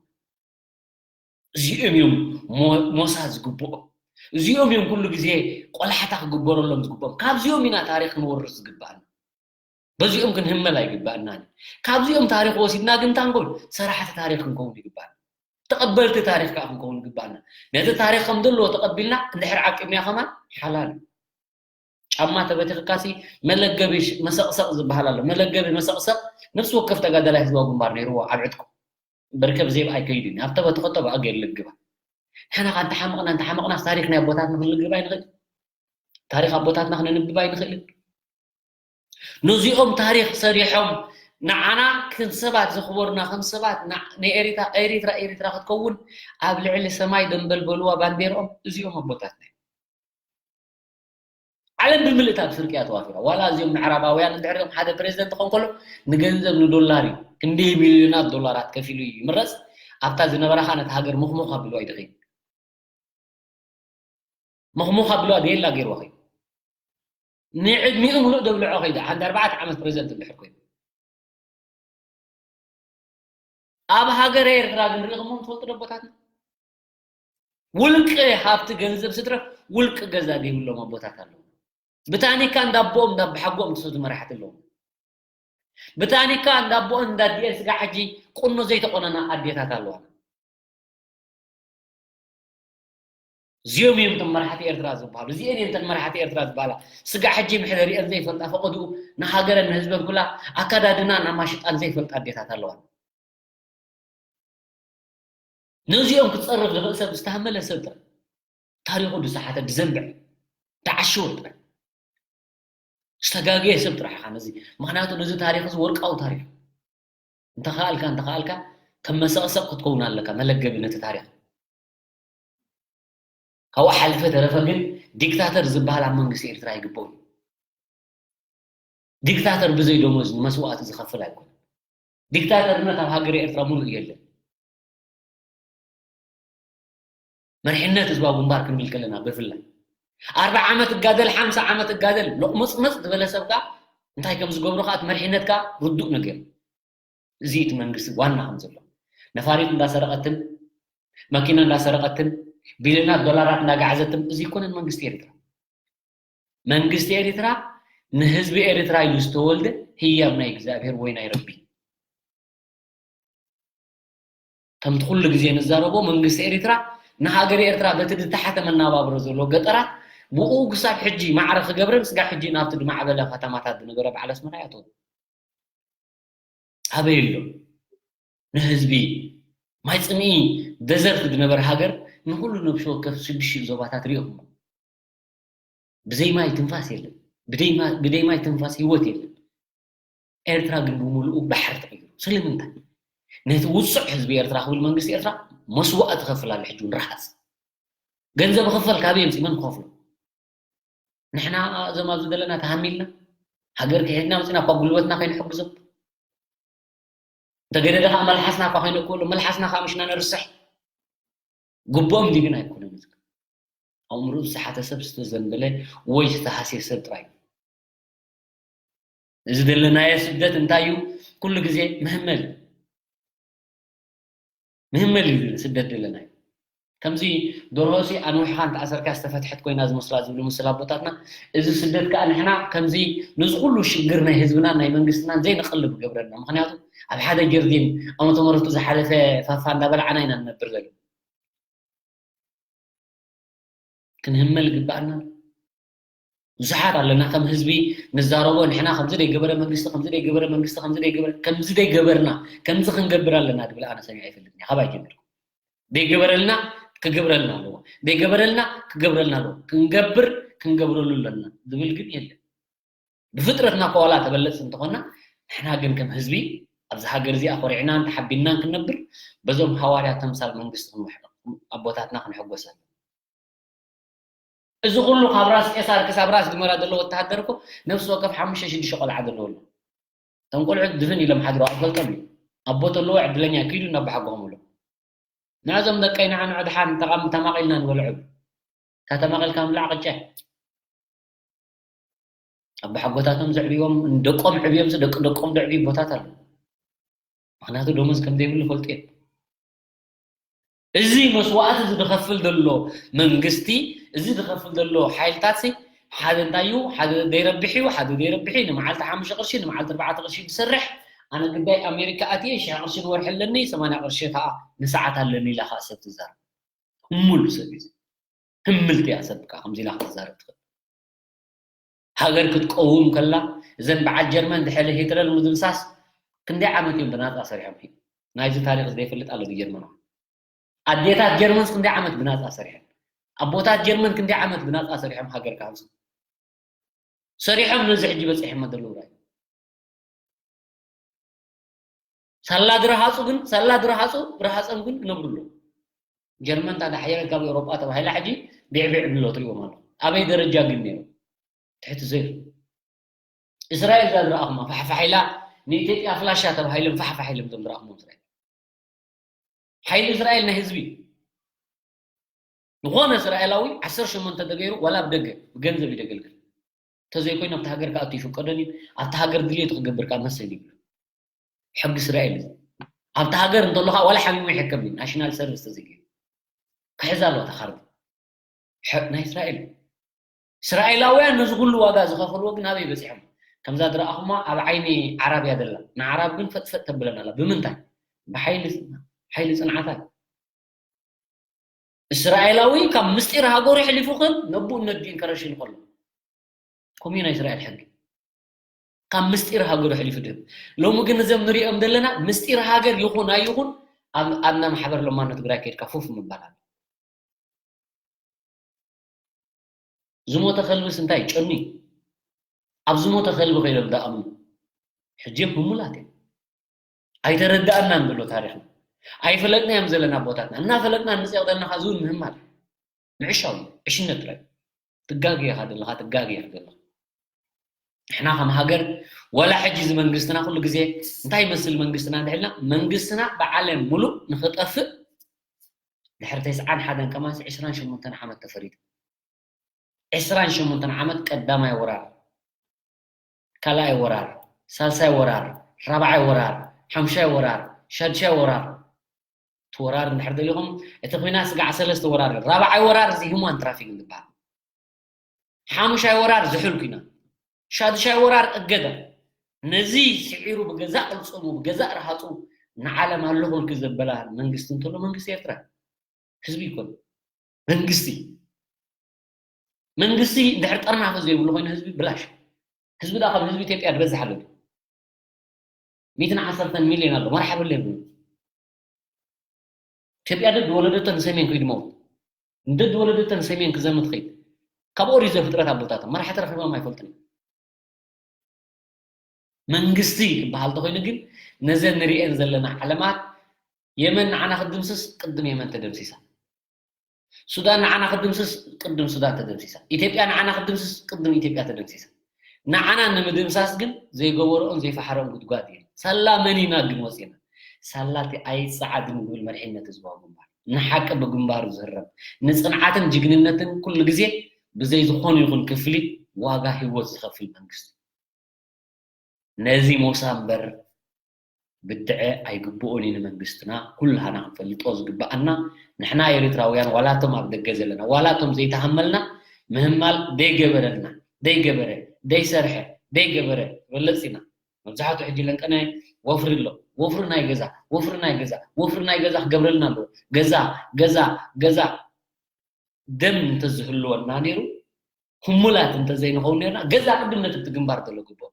እዚኦም እዮም ሞ-፣ ሞሳ ዝግብኦም። እዚኦም እዮም ኩሉ ግዜ ቆላሕታ ክግበረሎም ዝግብኦም። ካብዚኦም ኢና ታሪኽ ክንወርስ ዝግብኣና። በዚኦም ክንህመል ኣይግባእናን። ካብዚኦም ታሪኽ ወሲድና ግን ታንጎል ሰራሕቲ ታሪኽ ክንከውን ይግባእና። ተቐበልቲ ታሪኽ ከዓ ክንከውን ይግባእና። ነቲ ታሪኽ ከም ዘለዎ ተቐቢልና እንድሕር ዓቂብና ከማን ሓላል እዩ። ጫማ ተበቲኽካሲ መለገቢ ሽ-፣ መሰቕሰቕ ዝበሃል ኣሎ። መለገቢ መሰቕሰቕ ነፍሲ ወከፍ ተጋዳላይ ህዝባዊ ግንባር ነይርዎ ኣብ ዕጥቁ። በርከብ ዜብ ኣይከይድን። ኣብ ተበትኸቶ ብኣ ገይሩ ልግባ። ንሕና ኸ እንተሓመቕና፣ እንተሓመቕናስ ታሪኽ ናይ ኣቦታትና ክንልግብ ኣይንኽእል። ታሪኽ ኣቦታትና ክነንብብ ኣይንኽእልን። ነዚኦም ታሪኽ ሰሪሖም ንዓና ከም ሰባት ዘኽበሩና፣ ከም ሰባት ና-፣ ንኤሪታ-፣ ኤሪትራ፣ ኤሪትራ ክትከውን ኣብ ልዕሊ ሰማይ ደንበልበልዋ ባንዴርኦም እዚኦም ኣቦታትና እዮም። ዓለም ብምልእታ ብስርቂ እያ ተዋፊራ። ዋላ እዚኦም ምዕራባውያን እንድሕር እዮም ሓደ ፕሬዚደንት ክኾን ከሎ ንገንዘብ ንዶላር እዩ። ክንደይ ሚልዮናት ዶላራት ከፊሉ እዩ ይምረጽ። ኣብታ ዝነበራኻ ነቲ ሃገር ምኽሙኽ ኣቢልዋ እዩ ድኸይድ። ምኽሙኽ ኣቢልዋ ደየላ ገይርዋ ኸይዱ። ንዕድሚኡ ምሉእ ደብልዖ ኸይዱ። ሓንቲ ኣርባዕተ ዓመት ፕሬዚደንት እንድሕር ኮይኑ። ኣብ ሃገረ ኤርትራ ግን ርኢኹሞም ትፈልጡ ዶ ኣቦታትና? ውልቂ ሃብቲ ገንዘብ ስድረ ውልቂ ገዛ ዘይብሎም ኣቦታት ኣለዉ። ብታኒካ እንዳቦኦም እንዳብሓጎኦም ትሰዱ መራሕቲ ኣለዉ። ብታኒካ እንዳቦኦም እንዳዲኤን ስጋ ሕጂ ቁኖ ዘይተቆነና ኣዴታት ኣለዋ። እዚኦም እዮም እቶም መራሕቲ ኤርትራ ዝበሃሉ። እዚአን እየን እተን መራሕቲ ኤርትራ ዝበሃላ። ስጋ ሕጂ መሕደሪአን ዘይፈልጣ፣ ፈቐድኡ ንሃገረን ንህዝበን ኩላ ኣከዳድና እናማሽጣን ዘይፈልጣ ኣዴታት ኣለዋ። ነዚኦም ክጸርፍ ዝኽእል ሰብ ዝተሃመለ ሰብ ጥራይ። ታሪኹ ዝሰሓተ፣ ዝዘንብዕ፣ ዝዓሸወ ጥራይ። ዝተጋገየ ሰብ ጥራሕ ኢኻ ነዚ። ምኽንያቱ ነዚ ታሪኽ እዚ ወርቃዊ ታሪኽ። እንተኸኣልካ፣ እንተኸኣልካ፣ ከም መሰቕሰቕ ክትከውን ኣለካ፣ መለገቢ ነቲ ታሪኽ። ካብኡ ሓለፈ ተረፈ ግን ዲክታተር ዝበሃል ኣብ መንግስቲ ኤርትራ ኣይግበኡን። ዲክታተር ብዘይ ደሞዝ ንመስዋእቲ ዝኸፍል ኣይኮነን። ዲክታተርነት ኣብ ሃገረ ኤርትራ ሙሉእ የለን። መሪሕነት ህዝባዊ ግንባር ክንብል ከለና ብፍላይ ኣርብዓ ዓመት እጋደል፣ ሓምሳ ዓመት እጋደል፣ ሎቕመጽመጽ ዝበለ ሰብ ከኣ እንታይ ከም ዝገብሮ ከኣ እቲ መሪሕነት ከኣ ርዱእ ነገር። እዚ እቲ መንግስቲ ዋና ከም ዘሎ ነፋሪት እንዳሰረቐትን መኪና እንዳሰረቐትን ቢልዮናት ዶላራት እንዳጋዓዘትን እዚ ይኮነን መንግስቲ ኤርትራ። መንግስቲ ኤርትራ ንህዝቢ ኤርትራ ኢሉ ዝተወልደ ህያብ ናይ እግዚኣብሔር ወይ ናይ ረቢ። ከምቲ ኩሉ ግዜ ንዛረቦ መንግስቲ ኤርትራ ንሃገር ኤርትራ በቲ ዝተሓተ መናባብሮ ዘለዎ ገጠራት ብኡ ክሳብ ሕጂ ማዕረ ክገብረን ስጋ ሕጂ ናብቲ ዝማዕበለ ከተማታት ዝነበረ በዓል ኣስመራ ያተወ ኣበይ ኣሎ? ንህዝቢ ማይ ጽምኢ ደዘርት ዝነበረ ሃገር ንኩሉ ነብሲ ወከፍ ሽዱሽተ ዞባታት ሪኦሞ። ብዘይ ማይ ትንፋስ የለን። ብደይ ማ- ብደይ ማይ ትንፋስ ህይወት የለን። ኤርትራ ግን ብምሉኡ ባሕሪ ተቐይሩ። ስለምንታይ? ነቲ ውጹዕ ህዝቢ ኤርትራ ክብል መንግስቲ ኤርትራ መስዋእቲ ከፍል ኣሎ። ሕጂ እውን ርሓጽ ገንዘብ ክፈል ካበይ የምጽእ? መን ክኸፍሎ? ንሕና እዞም ኣብዚ ዘለና ተሃሚልና ሃገር ክሒድና መጺና እኳ ጉልበትና ከይንሕግዞም እንተገደደ ከዓ መልሓስና እኳ ከይነእክበሉ መልሓስና ከዓ ምሽና ነርስሕ ግቦም ድዩ ግን ኣይኮነን። ኣእምሮ ዝሰሓተ ሰብ ዝተዘንበለ ወይ ዝተሃስየ ሰብ ጥራይ እዩ። እዚ ዘለናዮ ስደት እንታይ እዩ? ኩሉ ግዜ ምህመል እዩ። ምህመል እዩ ስደት ዘለናዮ። ከምዚ ደርሆሲ ኣንዊሕኻ እንተኣሰርካ ዝተፈትሐት ኮይና ዝመስላ ዝብሉ ምስል ኣቦታትና፣ እዚ ስደት ከዓ ንሕና ከምዚ ነዚ ኩሉ ሽግር ናይ ህዝብናን ናይ መንግስትናን ዘይንቐልብ ይገብረና። ምክንያቱ ኣብ ሓደ ጀርዲን ዓመተ ምሕረቱ ዝሓለፈ ፋፋ እንዳበላዕና ኢና ንነብር ዘለና። ክንህመል ይግባኣና። ብዙሓት ኣለና ከም ህዝቢ ንዛረቦ ንሕና ከምዚ ደይገበረ መንግስቲ ከምዚ ደይገበረ መንግስቲ ከምዚ ደይገበረ ከምዚ ደይገበርና ከምዚ ክንገብር ኣለና ድብል ኣነ ሰሚዐ ኣይፈልጥን እየ። ካባይ ጀሚርኩም ደይገበረልና ክገብረልና ኣለዎ ደይገበረልና ክገብረልና ኣለዎ ክንገብር ክንገብረሉ ኣለና ዝብል ግን የለን። ብፍጥረትና እኳ ዋላ ተበለፅቲ እንተኾና ንሕና ግን ከም ህዝቢ ኣብዚ ሃገር እዚኣ ኮሪዕናን ተሓቢንናን ክንነብር በዞም ሃዋርያ ተምሳል መንግስቲ ክንውሕቕ ኣቦታትና ክንሕጎስ ኣለና። እዚ ኩሉ ካብ ራስ ቄሳር ክሳብ ራስ ግመራ ዘሎ ወተሃደር እኮ ነፍሲ ወከፍ ሓሙሽተ ሽዱሽተ ቆልዓ ዘለዎ ኣሎ። እቶም ቆልዑት ድፍን ኢሎም ሓድሮ ኣይፈልጦም እዩ። ኣቦ ተለዎ ዕድለኛ ኪዱ እናባሓጎኹም ኣሎ። ንዕዞም ደቀይ ንዓ ንዑ ድሓን ተቓም ተማቒልና ንበልዑ። እታ ተማቒልካ ምብላዕ ቅጨ። ኣባሓጎታቶም ዘዕብዎም ደቆም ዕብዮም ደቂ ደቆም ዘዕብዩ ቦታት ኣሎ። ምክንያቱ ደሞዝ ከም ዘይብሉ ፈልጡ እዮም። እዚ መስዋእቲ እዚ ዝኸፍል ዘሎ መንግስቲ እዚ ዝኸፍል ዘሎ ሓይልታት ሓደ እንታይ እዩ ሓደ ዘይረብሕ እዩ ሓደ ዘይረብሕ እዩ ንመዓልቲ ሓሙሽተ ቅርሺ ንመዓልቲ ኣርባዕተ ቅርሺ ዝሰርሕ ኣነ ግዳይ ኣሜሪካ ኣትየ ሽሕ ቅርሺ ንወርሒ ኣለኒ ሰማንያ ቅርሺ ከዓ ንሰዓት ኣለኒ ኢላ ከዓ ሰብ ትዛረብ ሙሉ ሰብ እዩ ህምልቲ እያ ሰብ ከዓ ከምዚ ኢላ ክትዛረብ ትኽእል ሃገር ክትቀውም ከላ እዘን በዓል ጀርመን ድሕሪ ሂትለር ምድምሳስ ክንደይ ዓመት እዮም ብናፃ ሰሪሖም ሂ ናይዚ ታሪክ ዘይፈልጥ ኣሎ ጀርመን ኣዴታት ጀርመንስ ክንደይ ዓመት ብናፃ ሰሪሐን ኣቦታት ጀርመን ክንደይ ዓመት ብናፃ ሰሪሖም ሃገር ክሃንፁ ሰሪሖም ነዚ ሕጂ በፂሖም ኣለዉ ራይ ሳላ ድረሃፁ ግን ሳላ ድረሃፁ ረሃፀም ግን ክነብሩ ኣለዉ ጀርመን ታ ዳሕየረ ካብ ኤውሮጳ ተባሂላ ሕጂ ቢዕቢዕ ብሎ ትሪእዎም ኣሎ ኣበይ ደረጃ ግን ነይሩ ትሕቲ ዜሮ እስራኤል እዛ ዝረኣኹማ ፋሕፋሕ ኢላ ንኢትዮጵያ ፍላሻ ተባሂሎም ፋሕፋሕ ኢሎም እዞም ዝረኣኹሞም እስራኤል ሓይሊ እስራኤል ናይ ህዝቢ ዝኾነ እስራኤላዊ ዓሰርተ ሸሞንተ ተገይሩ ዋላ ብደገ ብገንዘብ ይደገልግል እንተዘይኮይኑ ኣብቲ ሃገር ክኣቱ ይፍቀዶን እዩ ኣብቲ ሃገር ድልየቱ ክገብር ከዓ መሰል ይብሉ ሕጊ እስራኤል እዩ ኣብቲ ሃገር እንተሎ ከዓ ዋላ ሓሚሙ ይሕከም እዩ ናሽናል ሰርቪስ ተዘይገይሩ ክሕዛ ኣለዋ ተካርዲ ናይ እስራኤል እስራኤላውያን ነዚ ኩሉ ዋጋ ዝኸፈልዎ ግን ኣበይ በፂሖም ከምዛ ዝረኣኹማ ኣብ ዓይኒ ዓራብ እያ ዘላ ንዓራብ ግን ፈጥፈጥ ተብለን ኣላ ብምንታይ ብሓይሊ ሓይሊ ፅንዓታ እስራኤላዊ ካብ ምስጢር ሃገሩ ሕሊፉ ከም ነብኡ ነዲኡ ከረሽን ከሎ ከምኡ ናይ እስራኤል ሕጊ ካብ ምስጢር ሃገሩ ሕሊፉ ድህብ ሎሚ ግን እዞም ንሪኦም ዘለና ምስጢር ሃገር ይኹን ኣይኹን ኣብና ማሕበር ለማኖ ትግራይ ከድካ ፉፍ ምባል ኣሎ ዝሞተ ከልብስ እንታይ ጨኑ ኣብ ዝሞተ ከልቢ ከይዶም ዝኣምኑ ሕጂ ህሙላት እዮም ኣይተረዳእናን ዘሎ ታሪኽና ኣይፈለጥናዮም ዘለና ቦታትና እናፈለጥና ንፅቕ ዘለና ከዚ እውን ምህማል ምዕሻው እዩ። ዕሽነት ጥራይ። ትጋገ ኢኻ ዘለኻ፣ ትጋገ ኢኻ ዘለኻ። ንሕና ከም ሃገር፣ ዋላ ሕጂ እዚ መንግስትና ኩሉ ግዜ እንታይ ይመስል መንግስትና እንድሕልና፣ መንግስትና ብዓለም ሙሉእ ንኽጠፍእ ድሕሪ ተስዓን ሓደን ከማንስ ዕስራን ሸሞንተን ዓመት ተፈሪዱ። ዕስራን ሸሞንተን ዓመት ቀዳማይ ወራር፣ ካልኣይ ወራር፣ ሳልሳይ ወራር፣ ራብዓይ ወራር፣ ሓምሻይ ወራር፣ ሻድሻይ ወራር። እቲ ወራር እንድሕር ደሊኹም፣ እቲ ኲናት ስጋዕ ሰለስተ ወራር እዩ። ራብዓይ ወራር እዚ ሂውማን ትራፊኪንግ ዝበሃል። ሓሙሻይ ወራር ዝሑል ኲናት። ሻድሻይ ወራር እገዳ። ነዚ ስዒሩ ብገዛእ ቅልጽሙ፣ ብገዛእ ረሃጹ ንዓለም ኣለኹልኪ ዘበላ መንግስቲ እንተሎ መንግስቲ ኤርትራ። ህዝቢ ይኮን። መንግስቲ። መንግስቲ እንድሕር ጠርናፈ ዘይብሉ ኮይኑ ህዝቢ ብላሽ። ህዝቢ ደኣ ካብ ህዝቢ ኢትዮጵያ ዝበዝሕ ኣሎ። ሚእትን ዓሰርተን ሚልዮን ኣሎ። መርሓባ የብሉን። ኢትዮጵያ ደድ ወለደቶ ንሰሜን ከይዱ መውት። ደድ ወለደቶ ንሰሜን ክዘምት ከይድ። ካብ ኦሪት ዘፍጥረት ኣቦታቶም መራሕቲ ረኺቦም ኣይፈልጡን እዮም። መንግስቲ ክበሃል እንተኾይኑ ግን ነዘን ንሪኤን ዘለና ዓለማት የመን ንዓና ክትድምስስ ቅድም የመን ተደምሲሳ። ሱዳን ንዓና ክትድምስስ ቅድም ሱዳን ተደምሲሳ። ኢትዮጵያ ንዓና ክትድምስስ ቅድም ኢትዮጵያ ተደምሲሳ። ንዓና ንምድምሳስ ግን ዘይገበርኦን ዘይፈሓረኦን ጉድጓድ እየን። ሳላ መን ኢና ግን ወፂና? ሳላ እቲ ኣይፀዓድን ዝብል መሪሕነት ህዝባዊ ግንባር። ንሓቂ ብግንባሩ ዝህረም፣ ንፅንዓትን ጅግንነትን ኩሉ ግዜ ብዘይ ዝኾነ ይኹን ክፍሊት ዋጋ ህይወት ዝኸፍል መንግስቲ። ነዚ ሞሳ እምበር ብድዐ ኣይግብኦን እዩ ንመንግስትና። ኩላህና ክንፈልጦ ዝግብኣና ንሕና ኤርትራውያን ዋላ እቶም ኣብ ደገ ዘለና ዋላ እቶም ዘይተሃመልና ምህማል ደይገበረልና ደይገበረ ደይሰርሐ ደይገበረ ዝበለፅ ኢና። መብዛሕትኡ ሕጂ ለንቀናይ ወፍሪ ኣሎ። ወፍሪ ናይ ገዛ፣ ወፍሪ ናይ ገዛ፣ ወፍሪ ናይ ገዛ ክገብረልና ኣለዎ። ገዛ፣ ገዛ፣ ገዛ። ደም እንተዝህልወና ነይሩ፣ ህሙላት እንተዘይንኸውን ነርና፣ ገዛ ቅድም ነቲ እቲ ግንባር ዘሎ ግብኦ።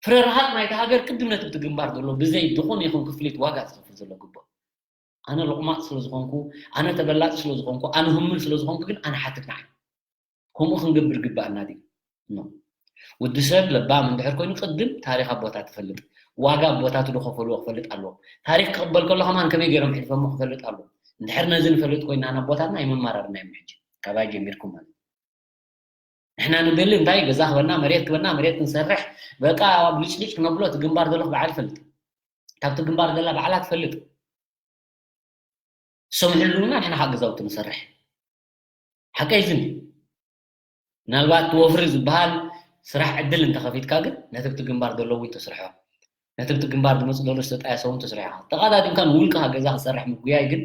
ፍረ ረሃጽ ናይቲ ሃገር ቅድም ነቲ እቲ ግንባር ዘሎ ብዘይ ዝኾነ ይኹን ክፍሊት ዋጋ ዝኸፍል ዘሎ ግብኦ። ኣነ ሎቕማጽ ስለ ዝኾንኩ፣ ኣነ ተበላጺ ስለ ዝኾንኩ፣ ኣነ ህሙል ስለ ዝኾንኩ ግን ኣነ ሓትት ንዓይ። ከምኡ ክንገብር ግባኣና ድዩ? ኖ። ወዲ ሰብ ለባም እንድሕር ኮይኑ ቅድም ታሪኽ ኣቦታት ትፈልጥ፣ ዋጋ ኣቦታቱ ዝኸፈልዎ ክፈልጥ ኣለዎ። ታሪኽ ክቕበል ከሎ ከማን ከመይ ገይሮም ሕልፈሞ ክፈልጥ ኣለዎ። እንድሕር ነዚ ንፈልጥ ኮይና ንኣቦታትና ኣይመማራርናዮም ሕጂ ካባይ ጀሚርኩም ማለት እዩ። ንሕና ንደሊ እንታይ ገዛ ክበና መሬት ክበና መሬት ክንሰርሕ በቃ ብልጭልጭ ክነብሎ እቲ ግንባር ዘሎ በዓል ይፈልጥ። ካብቲ ግንባር ዘላ በዓላ ትፈልጥ። ሰምሕሉና ንሕና ከዓ ገዛውቲ ንሰርሕ። ሓቀይ ዝን ምናልባት ወፍሪ ዝበሃል ስራሕ ዕድል እንተኸፊትካ ግን ነቲ ብቲ ግንባር ዘሎ እውን ተስርሖ። ነቲ ብቲ ግንባር ዝመፅእ ዘሎ ዝተጣየሰ እውን ተስርሖ። ተቐዳዲምካ ንውልቅኻ ገዛ ክሰርሕ ምጉያይ ግን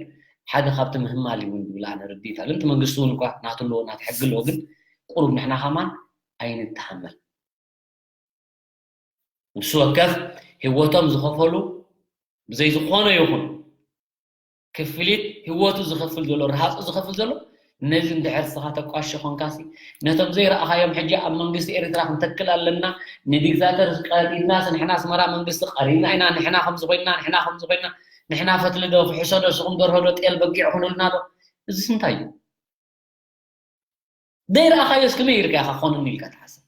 ሓደ ካብቲ ምህማል እውን ዝብል ኣነ ርድኢት ኣለኒ። እቲ መንግስቲ እውን እኳ ናቱ ኣለዎ ናቲ ሕጊ ኣለዎ ግን ቁሩብ ንሕና ከማን ኣይንተሓመል። ንሱ ወከፍ ህይወቶም ዝኸፈሉ ብዘይ ዝኾነ ይኹን ክፍሊት ህይወቱ ዝኸፍል ዘሎ ርሃፁ ዝኸፍል ዘሎ ነዚ እንድሕር ስኻ ተቋሽ ኾንካሲ ነቶም ዘይረኣኻዮም ሕጂ ኣብ መንግስቲ ኤርትራ ክንተክል ኣለና ንዲክታተር ቀሪድናስ ንሕና ኣስመራ መንግስቲ ቀሪድና ኢና ንሕና ከምዚ ኮይንና ንሕና ከምዚ ኮይንና ንሕና ፈትሊ ዶ ፍሕሶ ዶ ስኹም ደርሆ ዶ ጤል በጊዕ ኹኑልና ዶ እዚስ እንታይ እዩ ዘይረኣኻዮስ ከመይ ኢልካ ኢኻ ክኾነኒ ኢልካ ትሓስብ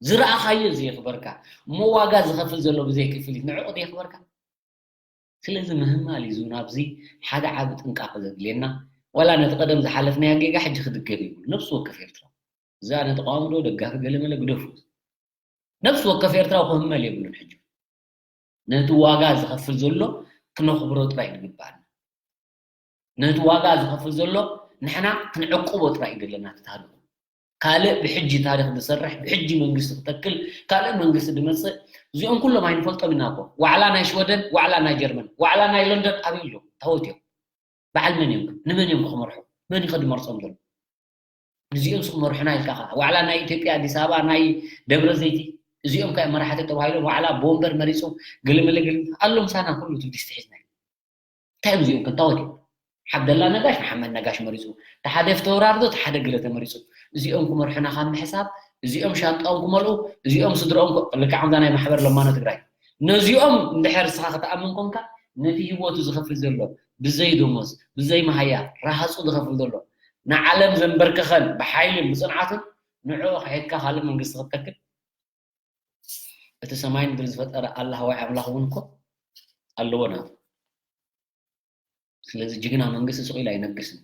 ዝረኣኻዮ ዘየኽበርካ እሞ ዋጋ ዝኸፍል ዘሎ ብዘይ ክፍሊት ንዕኡ ዘየኽበርካ ስለዚ ምህማል እዩ ናብዚ ሓደ ዓቢ ጥንቃቐ ዘድልየና ዋላ ነቲ ቀደም ዝሓለፍናዮ ጌጋ ሕጂ ክድገም ይብሉ ነብሲ ወከፍ ኤርትራ እዛ ነተቃውሞ ዶ ደጋፊ ገለመለ ግደፉ ነብሲ ወከፍ ኤርትራዊ ክህመል የብሉን ሕጂ ነቲ ዋጋ ዝኸፍል ዘሎ ክነኽብሮ ጥራይ ዝግባኣና ነቲ ዋጋ ዝኸፍል ዘሎ ንሕና ክንዕቅቦ ጥራይ እዩ ዘለና ተታሪኹ ካልእ ብሕጂ ታሪኽ ዝሰርሕ ብሕጂ መንግስቲ ክተክል ካልእ መንግስቲ ዝመፅእ እዚኦም ኩሎም ኣይንፈልጦም ኢና እኮ ዋዕላ ናይ ሽወደን ዋዕላ ናይ ጀርመን ዋዕላ ናይ ለንደን ኣበይ ኣሎ ታወት እዮም በዓል መን እዮም ንመን እዮም ክመርሑ መን እዩ ከድመርፆም ዘሎ እዚኦም ስክመርሑና ኢልካ ከዓ ዋዕላ ናይ ኢትዮጵያ ኣዲስ ኣበባ ናይ ደብረ ዘይቲ እዚኦም ከ መራሕቲ ተባሂሎም ዋዕላ ቦምበር መሪፁ ገለመለ ገለ ኣሎ ምሳና ኩሉ ትብዲስ ትሒዝና እንታይ እዮም እዚኦም ክንታወት እዮም ሓብደላ ነጋሽ ንሓመድ ነጋሽ መሪፁ ተሓደ ፍተወራርዶ ተሓደ ገለ ተመሪፁ እዚኦም ክመርሑና ካብ ምሕሳብ እዚኦም ሻንጣኦም ክመልኡ እዚኦም ስድረኦም ልክዕ ከምዛ ናይ ማሕበር ለማኖ ትግራይ ነዚኦም እንድሕር ስኻ ክትኣምን ኮንካ ነቲ ህይወቱ ዝኸፍል ዘሎ ብዘይ ደሞዝ ብዘይ መሃያ ረሃፁ ዝኸፍል ዘሎ ንዓለም ዘንበርከኸን ብሓይልን ብፅንዓትን ንዕኡ ከሒድካ ካልእ መንግስቲ ክትተክል እቲ ሰማይ ምድሪ ዝፈጠረ ኣላህ ወይ ኣምላኽ እውን እኮ ኣለዎ ናቱ። ስለዚ ጅግና መንግስቲ ስቕ ኢሉ ኣይነግስን።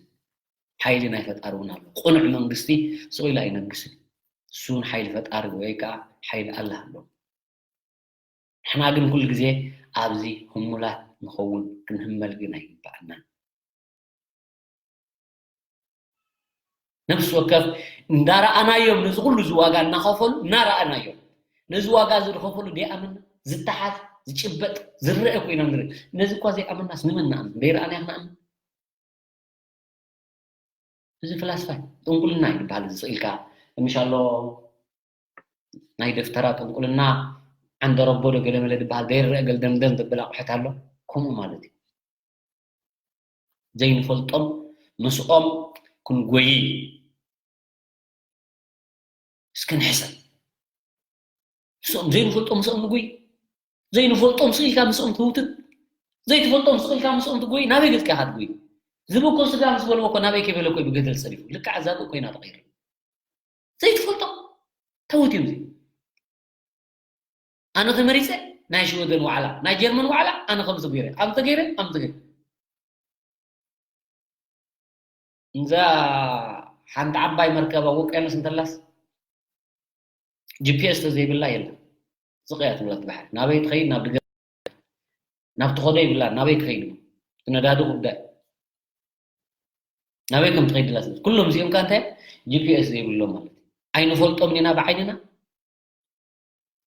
ሓይሊ ናይ ፈጣሪ እውን ኣሎ። ቅኑዕ መንግስቲ ስቕ ኢሉ ኣይነግስን። እሱ እውን ሓይሊ ፈጣሪ ወይ ከዓ ሓይሊ ኣላህ ኣለዎ። ንሕና ግን ኩሉ ግዜ ኣብዚ ህሙላት ንኸውን፣ ክንህመል ግን ኣይግባኣናን። ነፍሲ ወከፍ እንዳረኣናዮም፣ ነዚ ኩሉ እዚ ዋጋ እናኸፈሉ እናረኣናዮም፣ ነዚ ዋጋ እዚ ዝኸፈሉ ደይኣመና፣ ዝተሓዝ ዝጭበጥ ዝረአ ኮይና ንርኢ። ነዚ እኳ ዘይኣመናስ ንመን ንኣምን? ደይረኣናዮ ክንኣምን? እዚ ፍላስፋ ጥንቁልና እዩ ዝበሃል። እዚ ስቕ ኢልካ ምሻሎ ናይ ደፍተራ ጥንቁልና፣ ዓንደረቦ ዶ ገለመለ ዝበሃል፣ ዘይረአ ገልደምደም ዘብል ኣቑሑት ኣሎ። ከምኡ ማለት እዩ። ዘይንፈልጦም ምስኦም ክንጎይ እስኪ ንሕሰብ። ምስኦም ዘይንፈልጦም ምስኦም ንጎይ። ዘይንፈልጦም ስቕ ኢልካ ምስኦም ትህውትት። ዘይትፈልጦም ስቕ ኢልካ ምስኦም ትጎይ። ናበይ ገጽካ ኢኻ ትጎይ? ዝብእኮ ስጋ ምስ በልዎ እኮ ናበይ ከይበለ እኮ እዩ ብገደል ጸዲፉ። ልክዕ ኣዛብእ ኮይና ተቐይሩ። ዘይትፈልጦም ተውት እዮም። ኣነ ተመሪጸ ናይ ሽወደን ዋዕላ፣ ናይ ጀርመን ዋዕላ ኣነ ከምዚ ገይረ፣ ኣምዚ ገይረ፣ ኣምዚ ገይረ። እዛ ሓንቲ ዓባይ መርከብ ኣብ ውቅያኖስ እንተላስ፣ ጂ ፒ ኤስ ተዘይብላ የለን። ስቕ እያ ትብላ እቲ ባሕሪ። ናበይ ትኸይድ? ናብ ድገ-፣ ናብ ትኸዶ ይብላ። ናበይ ክኸይድ? እቲ ነዳዲ ጉዳይ። ናበይ ከም ትኸይድ ድላ ስለ-፣ ኩሎም እዚኦም ከ እንታይ? ጂ ፒ ኤስ ዘይብሎም ማለት እዩ። ኣይንፈልጦም ኢና ብዓይንና።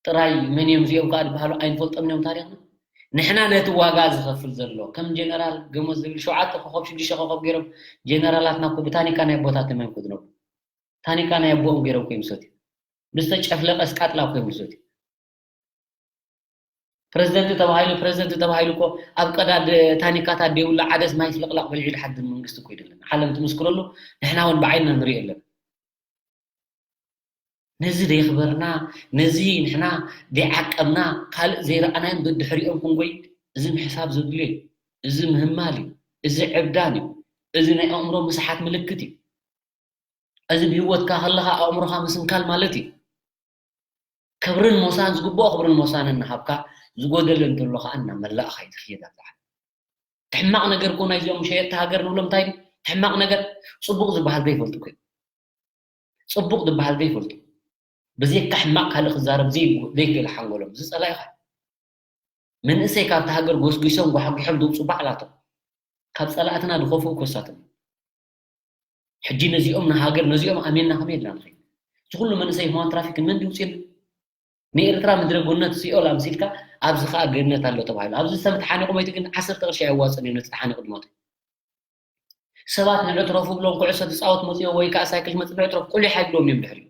ጥራይ መን እዮም እዚኦም ከኣ ዝበሃሉ ኣይንፈልጦም እዮም ታሪኽና። ንሕና ነቲ ዋጋ ዝኸፍል ዘሎ፣ ከም ጀነራል ገሞስ ዝብል ሸውዓተ ኮኸብ፣ ሽዱሽተ ኮኸብ ገይሮም ጀነራላትና እኮ ብታኒካ ናይ ኣቦታቶም እዮም እኮ ዝነብሩ። ታኒካ ናይ ኣቦኦም ገይሮም እኮ እዮም ዝሰትዩ። ብዝተጨፍለቐ ስቃጥላ እኮ እዮም ዝሰትዩ። ፕረዚደንት ተባሂሉ፣ ፕረዚደንት ተባሂሉ እኮ ኣብ ቀዳድ ታኒካታት ደይብሉ ዓደስ ማይ ፍልቕላቕ በሊዑ ዝሓድር መንግስቲ እኮ ኣይደለን። ዓለም ትምስክረሉ፣ ንሕና እውን ብዓይንና ንሪኦ ኣለና። ነዚ ደይኽበርና፣ ነዚ ንሕና ደይዓቀብና፣ ካልእ ዘይረኣናዮም ደድሕሪኦም ክንጎይ፣ እዚ ምሕሳብ ዘድልዮ እዩ። እዚ ምህማል እዩ። እዚ ዕብዳን እዩ። እዚ ናይ ኣእምሮ ምስሓት ምልክት እዩ። እዚ ብህይወትካ ከለኻ ኣእምሮኻ ምስንካል ማለት እዩ። ክብርን ሞሳን ዝግብኦ ክብርን ሞሳን እናሃብካ፣ ዝጎደለ እንተሎ ኸዓ እናመላእኻ እዩ ዝኽየድ ኣብዛ ዓለም። እቲ ሕማቕ ነገር እኮ ናይዚኦም ሸየጥቲ ሃገር ንብሎም እንታይ ድዩ? እቲ ሕማቕ ነገር ጽቡቕ ዝበሃል ዘይፈልጡ እኮ እዮም። ጽቡቕ ዝበሃል ዘይፈልጡ። ብዘይካ ሕማቕ ካልእ ክዛረብ ዘይ-፣ ዘይክእል ሓንጎሎም። እዚ ጸላኢኻ እዩ። መንእሰይ ካብቲ ሃገር ጎስጒሶም ጓሕጒሖም ዘውጽኡ ባዕላቶም። ካብ ጸላእትና ዝኸፍኡ እኮ እሳቶም እዮም። ሕጂ ነዚኦም ንሃገር፣ ነዚኦም ኣሜንና ከመይ ኢልና ንኸይድ? እዚ ኩሉ መንእሰይ ሁማን ትራፊክን መን ድዩ ውፅኢሉ? ንኤርትራ ምድረ ጎነት ሲኦል ኣምሲልካ፣ ኣብዚ ኸኣ ገነት ኣሎ ተባሂሉ። ኣብዚ ሰብ ተሓኒቑ ሞይቱ ግን ዓሰርተ ቅርሺ ኣየዋፅእን እዩ ነቲ ተሓኒቑ ዝሞተ። ሰባት ንዕትረፉ ብሎም ኩዕሶ ትፃወት መፅዮ ወይ ከዓ ሳይክል መፅ ንዕትረፉ ቁሊሕ ኣይብሎም እዮም ድሕሪኡ።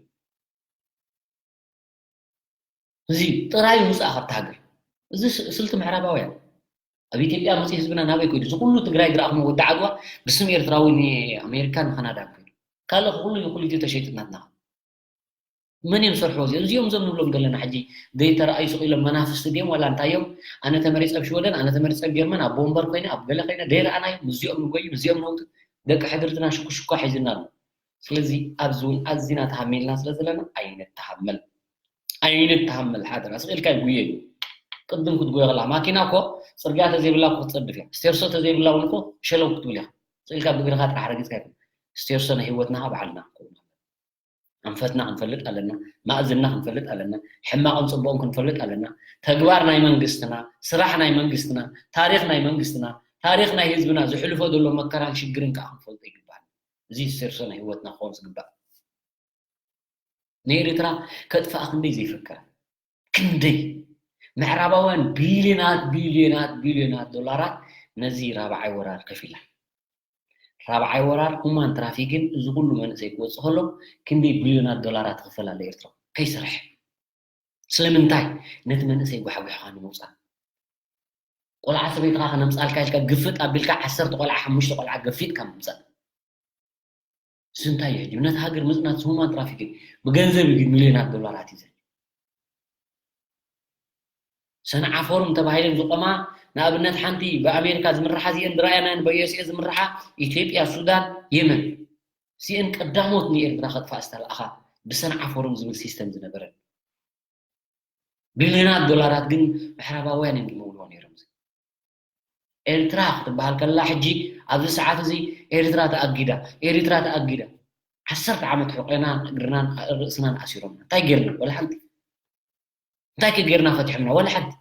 እዚ ጥራይ ውፃእ ካብቲ ሃገር። እዚ ስ-፣ ስልቲ ምዕራባውያን። ኣብ ኢትዮጵያ መፅዩ ህዝብና ናበይ ከይዱ? እዚ ኩሉ ትግራይ ዝረኣኹሞ ወዲ ዓድዋ ብስም ኤርትራዊ ንኣሜሪካን ንካናዳን ከይዱ። ካልእ ኩሉ ይኹሉ ኢትዮ ተሸይጡ ናትና። መን እዮም ዝሰርሕዎ እዚኦም? እዚኦም እዞም ንብሎም ዘለና ሕጂ ዘይተረኣዩ ስቕ ኢሎም መናፍስቲ ድዮም ዋላ እንታይ እዮም? ኣነ ተመሪጸ ኣብ ሽወደን፣ ኣነ ተመሪጸ ኣብ ጀርመን፣ ኣብ ወንበር ኮይነ፣ ኣብ ገለ ኮይነ፣ ዘይረኣናዮም ምስዚኦም ንጎይ፣ ምስዚኦም ንውጥጥ፣ ደቂ ሕድርትና ሽኩሽኳ ሒዝና ኣሎ። ስለዚ ኣብዚ እውን ኣዚና ተሃሚልና ስለ ዘለና ኣይንተሃመል። ኣይንተሃመል ሓደራ። ስቕ ኢልካ ይጉየ እዩ። ቅድም ክትጎዮ ከላ ማኪና እኮ ጽርግያ ተዘይብላ እኮ ክትጸድፍ እያ። ስቴርሶ ተዘይብላ እውን እኮ ሸለው ክትብል ኢኻ። ስቕ ኢልካ ብእግርኻ ጥራሕ ረጊጽካ ይኮን። ስቴርሶ ናይ ህይወትና ባዕልና ክንከውን ኣለና። ኣንፈትና ክንፈልጥ ኣለና። ማእዝና ክንፈልጥ ኣለና። ሕማቕን ጽቡቕን ክንፈልጥ ኣለና። ተግባር ናይ መንግስትና፣ ስራሕ ናይ መንግስትና፣ ታሪኽ ናይ መንግስትና፣ ታሪኽ ናይ ህዝብና ዝሕልፎ ዘሎ መከራን ሽግርን ከኣ ክንፈልጦ ይግባእ። እዚ ስቴርሶ ናይ ህይወትና ክኸውን ዝግባእ። ንኤርትራ ከጥፍኣ ክንደይ ዘይፈከረ፣ ክንደይ ምዕራባውያን ቢልዮናት፣ ቢልዮናት፣ ቢልዮናት ዶላራት ነዚ ራብዓይ ወራር ከፊላ። ራብዓይ ወራር ሁማን ትራፊክን እዚ ኩሉ መንእሰይ ክወጽእ ከሎ ክንደይ ቢልዮናት ዶላራት ትኽፈል ኣላ ኤርትራ ከይሰርሐ። ስለምንታይ? ነቲ መንእሰይ ጓሕጒሕኻ ንምውጻእ። ቆልዓ ሰበይትኻ ከነምጻልካ ኢልካ ግፍጥ ኣቢልካ ዓሰርተ ቆልዓ፣ ሓሙሽተ ቆልዓ ገፊጥካ ምምጻእ። እዚ እንታይ እዩ ሕጂ? ነቲ ሃገር ምጽናት እዚ ሁማን ትራፊክን ብገንዘብ እዩ ግን ሚልዮናት ዶላራት እዩ ዘድልዮ። ሰንዓ ፎርም ተባሂለን ዝቆማ ንኣብነት ሓንቲ ብኣሜሪካ ዝምርሓ እዚአን ብራእያናን ብዩኤስኤ ዝምርሓ ኢትዮጵያ፣ ሱዳን፣ የመን እዚአን ቀዳሞት ንኤርትራ ከጥፋእ ዝተላእኻ ብሰንዓ ፎርም ዝብል ሲስተም ዝነበረን። ቢልዮናት ዶላራት ግን ምዕራባውያን እዮም ዝመውልዎ ነይሮም። ኤርትራ ክትበሃል ከላ ሕጂ ኣብዚ ሰዓት እዚ ኤርትራ ተኣጊዳ፣ ኤርትራ ተኣጊዳ። ዓሰርተ ዓመት ሕቆናን እግርናን ርእስናን ኣሲሮም። እንታይ ጌርና? ወላ ሓንቲ። እንታይ ከ ጌርና ፈቲሖምና? ወላ ሓንቲ።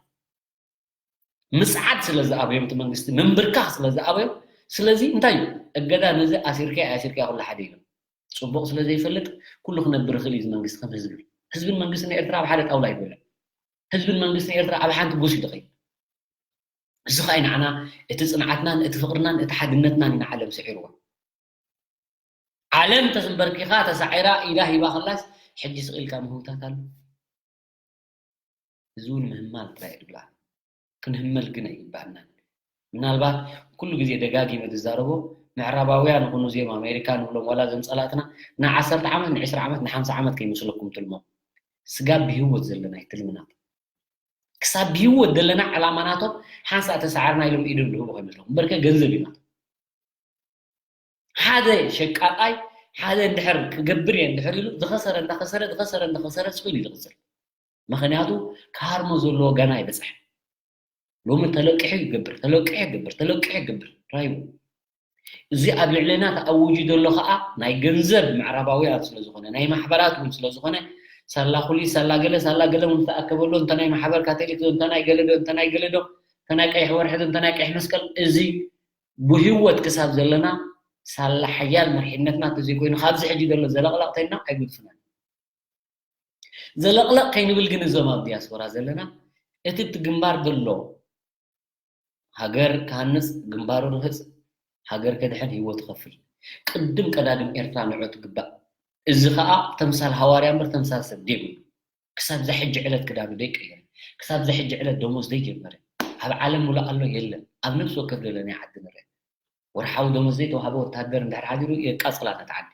ምጽዓድ ስለ ዝኣበዮም እቲ መንግስቲ፣ ምንብርካኽ ስለ ዝኣበዮም፣ ስለዚ እንታይ እዩ? እገዳ ነዚ ኣሲርካ ኣሲርካ ኩሉ ሓደ ኢሎም። ጽቡቕ ስለ ዘይፈልጥ ኩሉ ክነብር ይኽእል እዩ እዚ መንግስቲ ከም ህዝቢ። ህዝብን መንግስትን ኤርትራ ኣብ ሓደ ጣውላ ኣይበለን። ህዝብን መንግስትን ኤርትራ ኣብ ሓንቲ ጎስ እዩ ዝኸይድ። እዚ ኸኣ ንዓና እቲ ጽንዓትናን እቲ ፍቕርናን እቲ ሓድነትናን ኢና ዓለም ስዒርዋ። ዓለም ተንበርኪኻ ተሳዒራ ኢዳ ሂባ ከላስ ሕጂ ስቕ ኢልካ ምህውታት ኣሎ። እዚ እውን ምህማል ጥራይ እዩ ዝብላ። ክንህመል ግን ኣይግባእናን። ምናልባት ኩሉ ግዜ ደጋጊመ ዝዛረቦ ምዕራባውያን ይኹኑ እዚኦም ኣሜሪካ ንብሎም ዋላ እዞም ጸላእትና ንዓሰርተ ዓመት ንዕስራ ዓመት ንሓምሳ ዓመት ከይመስለኩም ትልሞም። ስጋብ ብህይወት ዘለና እዩ ትልምናት። ክሳብ ብህይወት ዘለና ዕላማ ናቶም ሓንሳእ ተሳዓርና ኢሎም ኢዶም ዝህቡ ከይመስለኩም። እምበርከ ገንዘብ እዩ ናቶም። ሓደ ሸቃጣይ ሓደ እንድሕር ክገብር እየ እንድሕር ኢሉ ዝኸሰረ እንዳኸሰረ ዝኸሰረ እንዳኸሰረ ስቕ ኢሉ እዩ ዝቕጽል። ምኽንያቱ ክሃርሞ ዘለዎ ገና ኣይበጽሐን። ሎሚ ተለቂሑ ይገብር ተለቂሑ ይገብር ተለቂሑ ይገብር ራይቡ። እዚ ኣብ ልዕሌና ተኣውጁ ዘሎ ከዓ ናይ ገንዘብ ምዕራባውያን ስለ ዝኾነ ናይ ማሕበራት እውን ስለ ዝኾነ ሳላ ኩሊ ሳላ ገለ ሳላ ገለ እውን ዝተኣከበሉ እንተ ናይ ማሕበር ካቶሊክ ዶ እንተ ናይ ገለ ዶ እንተ ናይ ገለ ዶ እንተ ናይ ቀይሕ ወርሒ ዶ እንተ ናይ ቀይሕ መስቀል እዚ ብህይወት ክሳብ ዘለና ሳላ ሓያል መሪሕነትና እንተዘይኮይኑ ካብዚ ሕጂ ዘሎ ዘለቕለቕተና ኣይጉድፍናን። ዘለቕለቕ ከይንብል ግን እዞም ኣብ ዲያስፖራ ዘለና እቲ እቲ ግንባር ዘሎ ሃገር ክሃንጽ ግንባሩ ርህጽ ሃገር ከድሕን ህይወት ይኸፍል። ቅድም ቀዳድም ኤርትራ ንዑ ትግባእ። እዚ ኸኣ ተምሳል ሃዋርያ እምበር ተምሳል ሰብ ዴብ እዩ። ክሳብ እዛ ሕጂ ዕለት ክዳኑ ዘይቀየረ፣ ክሳብ እዛ ሕጂ ዕለት ደሞዝ ዘይጀመረ ኣብ ዓለም ሙሉእ ኣሎ የለን። ኣብ ነፍሲ ወከፍ ደሎ ናይ ዓዲ ንርአ። ወርሓዊ ደሞዝ ዘይተዋህበ ወታደር እንድሕር ሓዲሩ የቃጽላ ነታ ዓዲ።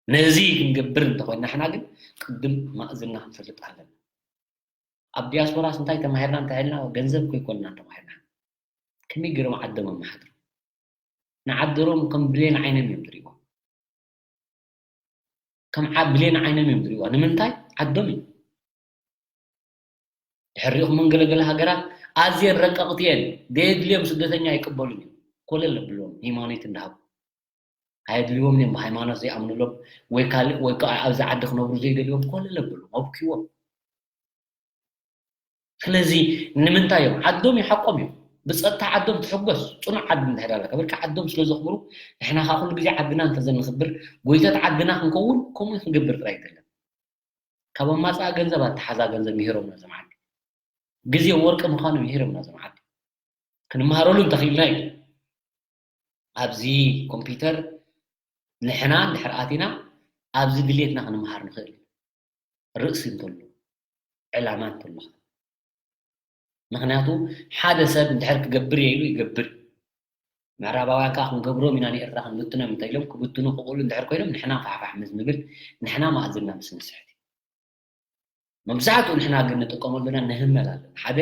ነዚ ክንገብር እንተኾይና ንሕና ግን ቅድም ማእዝና ክንፈልጥ ኣለና። ኣብ ዲያስፖራስ እንታይ ተማሂርና እንተልና ገንዘብ እኮ ኣይኮንናን ተማሂርና። ከመይ ገይሮም ዓዶም ኣመሓድሩ? ንዓዶም ከም ብሌን ዓይኖም እዮም ዝርእይዋ። ከም ዓ- ብሌን ዓይኖም እዮም ዝርእይዋ። ንምንታይ? ዓዶም እዩ። ድሕር ሪኢኹም ገለገለ ሃገራት ኣዝየን ረቀቕቲ እየን። ዘየድልዮም ስደተኛ ኣይቅበሉን እዮም። ኮለል ኣብልዎም፣ ሂማኖት እንዳሃቡ። ኣየድልዎም እዮም፣ ብሃይማኖት ዘይኣምኑሎም ወይ ካልእ ወይ ከዓ ኣብዚ ዓዲ ክነብሩ ዘይደልዮም ኮለል ኣብልዎም፣ ኣብክይዎም። ስለዚ ንምንታይ እዮም ዓዶም ይሓቆም እዮም። ብፀጥታ ዓዶም ትሕጎስ፣ ፅኑዕ ዓዲ እንድሕር ኣለካ፣ በቃ ዓዶም ስለ ዘኽብሩ ንሕና ከዓ ኩሉ ግዜ ዓድና እንተዘንኽብር ጎይተት ዓድና ክንከውን ከምኡ ክንገብር ጥራይ ኣይደለን። ካብ ኣማፅኣ ገንዘብ ኣተሓዛ ገንዘብ ምሂሮም ነዞም ዓዲ። ግዜ ወርቂ ምዃኑ ምሂሮም ነዞም ዓዲ። ክንመሃረሉ እንተኽኢልና እዩ። ኣብዚ ኮምፒውተር ንሕና እንድሕር ኣቲና ኣብዚ ድሌትና ክንመሃር ንኽእል። ርእሲ እንተሎ፣ ዕላማ እንተሎኻ። ምኽንያቱ ሓደ ሰብ እንድሕር ክገብር እየ ኢሉ ይገብር። ምዕራባውያን ከዓ ክንገብሮም ኢና ንኤርትራ ክንብትኖም እንተ ኢሎም ክብትኑ ክኽእሉ እንድሕር ኮይኖም ንሕና ፋሕፋሕ ምስ ንብል ንሕና መኣዝና ምስ ንስሕት እዩ። መብዛሕትኡ ንሕና ግን ንጥቀመሉ ዘለና ንህመል ኣለና። ሓደ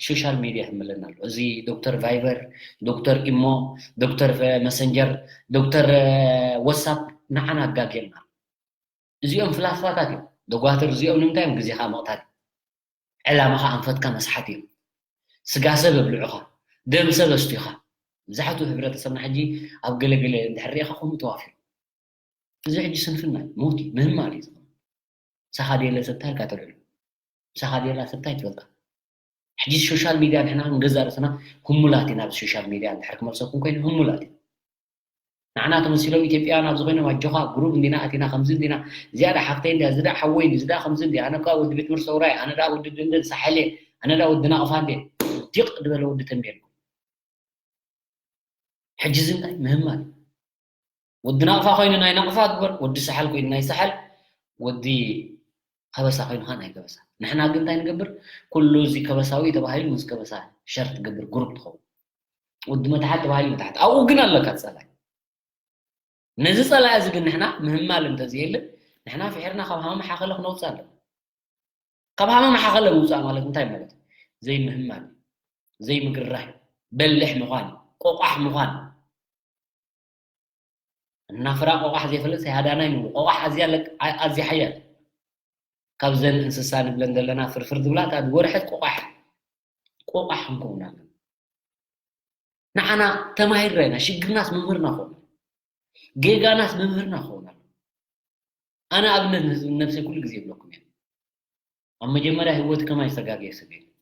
ሶሻል ሚድያ ይህመለና ኣሎ። እዚ ዶክተር ቫይበር፣ ዶክተር ኢሞ፣ ዶክተር መሰንጀር፣ ዶክተር ወሳፕ ንዓና ኣጋግየና ኣሎ። እዚኦም ፍላስፋታት እዮም። ደጓትር እዚኦም ንምንታይ እዮም ግዜኻ ምቕታል? ዕላማኻ ኣንፈትካ መስሓት እዮም። ስጋ ሰብ ኣብልዑኻ፣ ደም ሰብ ኣስቲኻ። መብዛሕትኡ ሕብረተሰብና ሕጂ ኣብ ገለገለ እንድሕር ርኢኻ ከምኡ ተዋፊሩ። እዚ ሕጂ ስንፍና እዩ፣ ሞት እዩ፣ ምህማል እዩ ዝኾነ። ምሳኻ ደየለ ሰብ እንታይ ኢልካ ተልዕሎ? ምሳኻ ደየላ ሰብ እንታይ ትፈልጣ? ሕጂ ሶሻል ሚድያ ንሕና ንገዛ ርእስና ህሙላት ኢና። ኣብ ሶሻል ሚድያ እንድሕር ክመልሰኩም ኮይኑ ህሙላት ኢና። ንዓና ተመሲሎም ኢትዮጵያውያን ኣብዚ ኮይኖም ኣጆኻ ግሩብ እንዲና ኣቲና ከምዚ እንዲና እዚኣ ዳ ሓፍተይ እንዲያ እዚ ዳ ሓወይ እዚ ዳ ከምዚ እንዲያ ኣነ ካ ወዲ ቤት ምርሰውራይ ኣነ ዳ ወዲ ድንድን ሳሕል ኣነ ዳ ወዲ ናቕፋ እንዲየ ዲቕ ዝበለ ወዲ ተንቤን ሕጂ እዚ እንታይ ምህማል ወዲ ናቕፋ ኮይኑ ናይ ናቕፋ ግበር ወዲ ሳሕል ኮይኑ ናይ ሳሕል ወዲ ከበሳ ኮይኑ ካ ናይ ከበሳ ንሕና ግን እንታይ ንገብር ኩሉ እዚ ከበሳዊ ተባሂሉ ምስ ከበሳ ሸር ትገብር ግሩፕ ትኸውን ወዲ መታሓት ተባሂሉ መታሓት ኣብኡ ግን ኣለካ ፀላይ ነዚ ጸላኢ እዚ ግን ንሕና ምህማል እንተዘየለ ንሕና ፍሒርና ካብ ሃመ ሓኸለ ክነውፅእ ኣለና። ካብ ሃመ ሓኸለ ምውፃእ ማለት እንታይ ማለት እዩ? ዘይምህማል፣ ዘይምግርራህ፣ በልሕ ምዃን፣ ቆቋሕ ምዃን። እናፍራ ቆቋሕ ዘይፈልጥ ሃዳናይ ንብሎ። ቆቋሕ ኣዝያ ለቅ- ኣዝያ ሓያል ካብዘን እንስሳ ንብለን ዘለና ፍርፍር ዝብላ እታ ዝጎርሐት ቆቋሕ ቆቋሕ ክንከውን ኣለና። ንዓና ተማሂርና ኢና፣ ሽግርናስ መምህርና ክኸውን፣ ጌጋናስ መምህርና ክኸውን ኣሎ። ኣነ ኣብነት ንህዝቢ ነብሰይ ኩሉ ግዜ ይብለኩም እየ። ኣብ መጀመርያ ህይወት ከማይ ዝተጋገየ ሰብ የለን።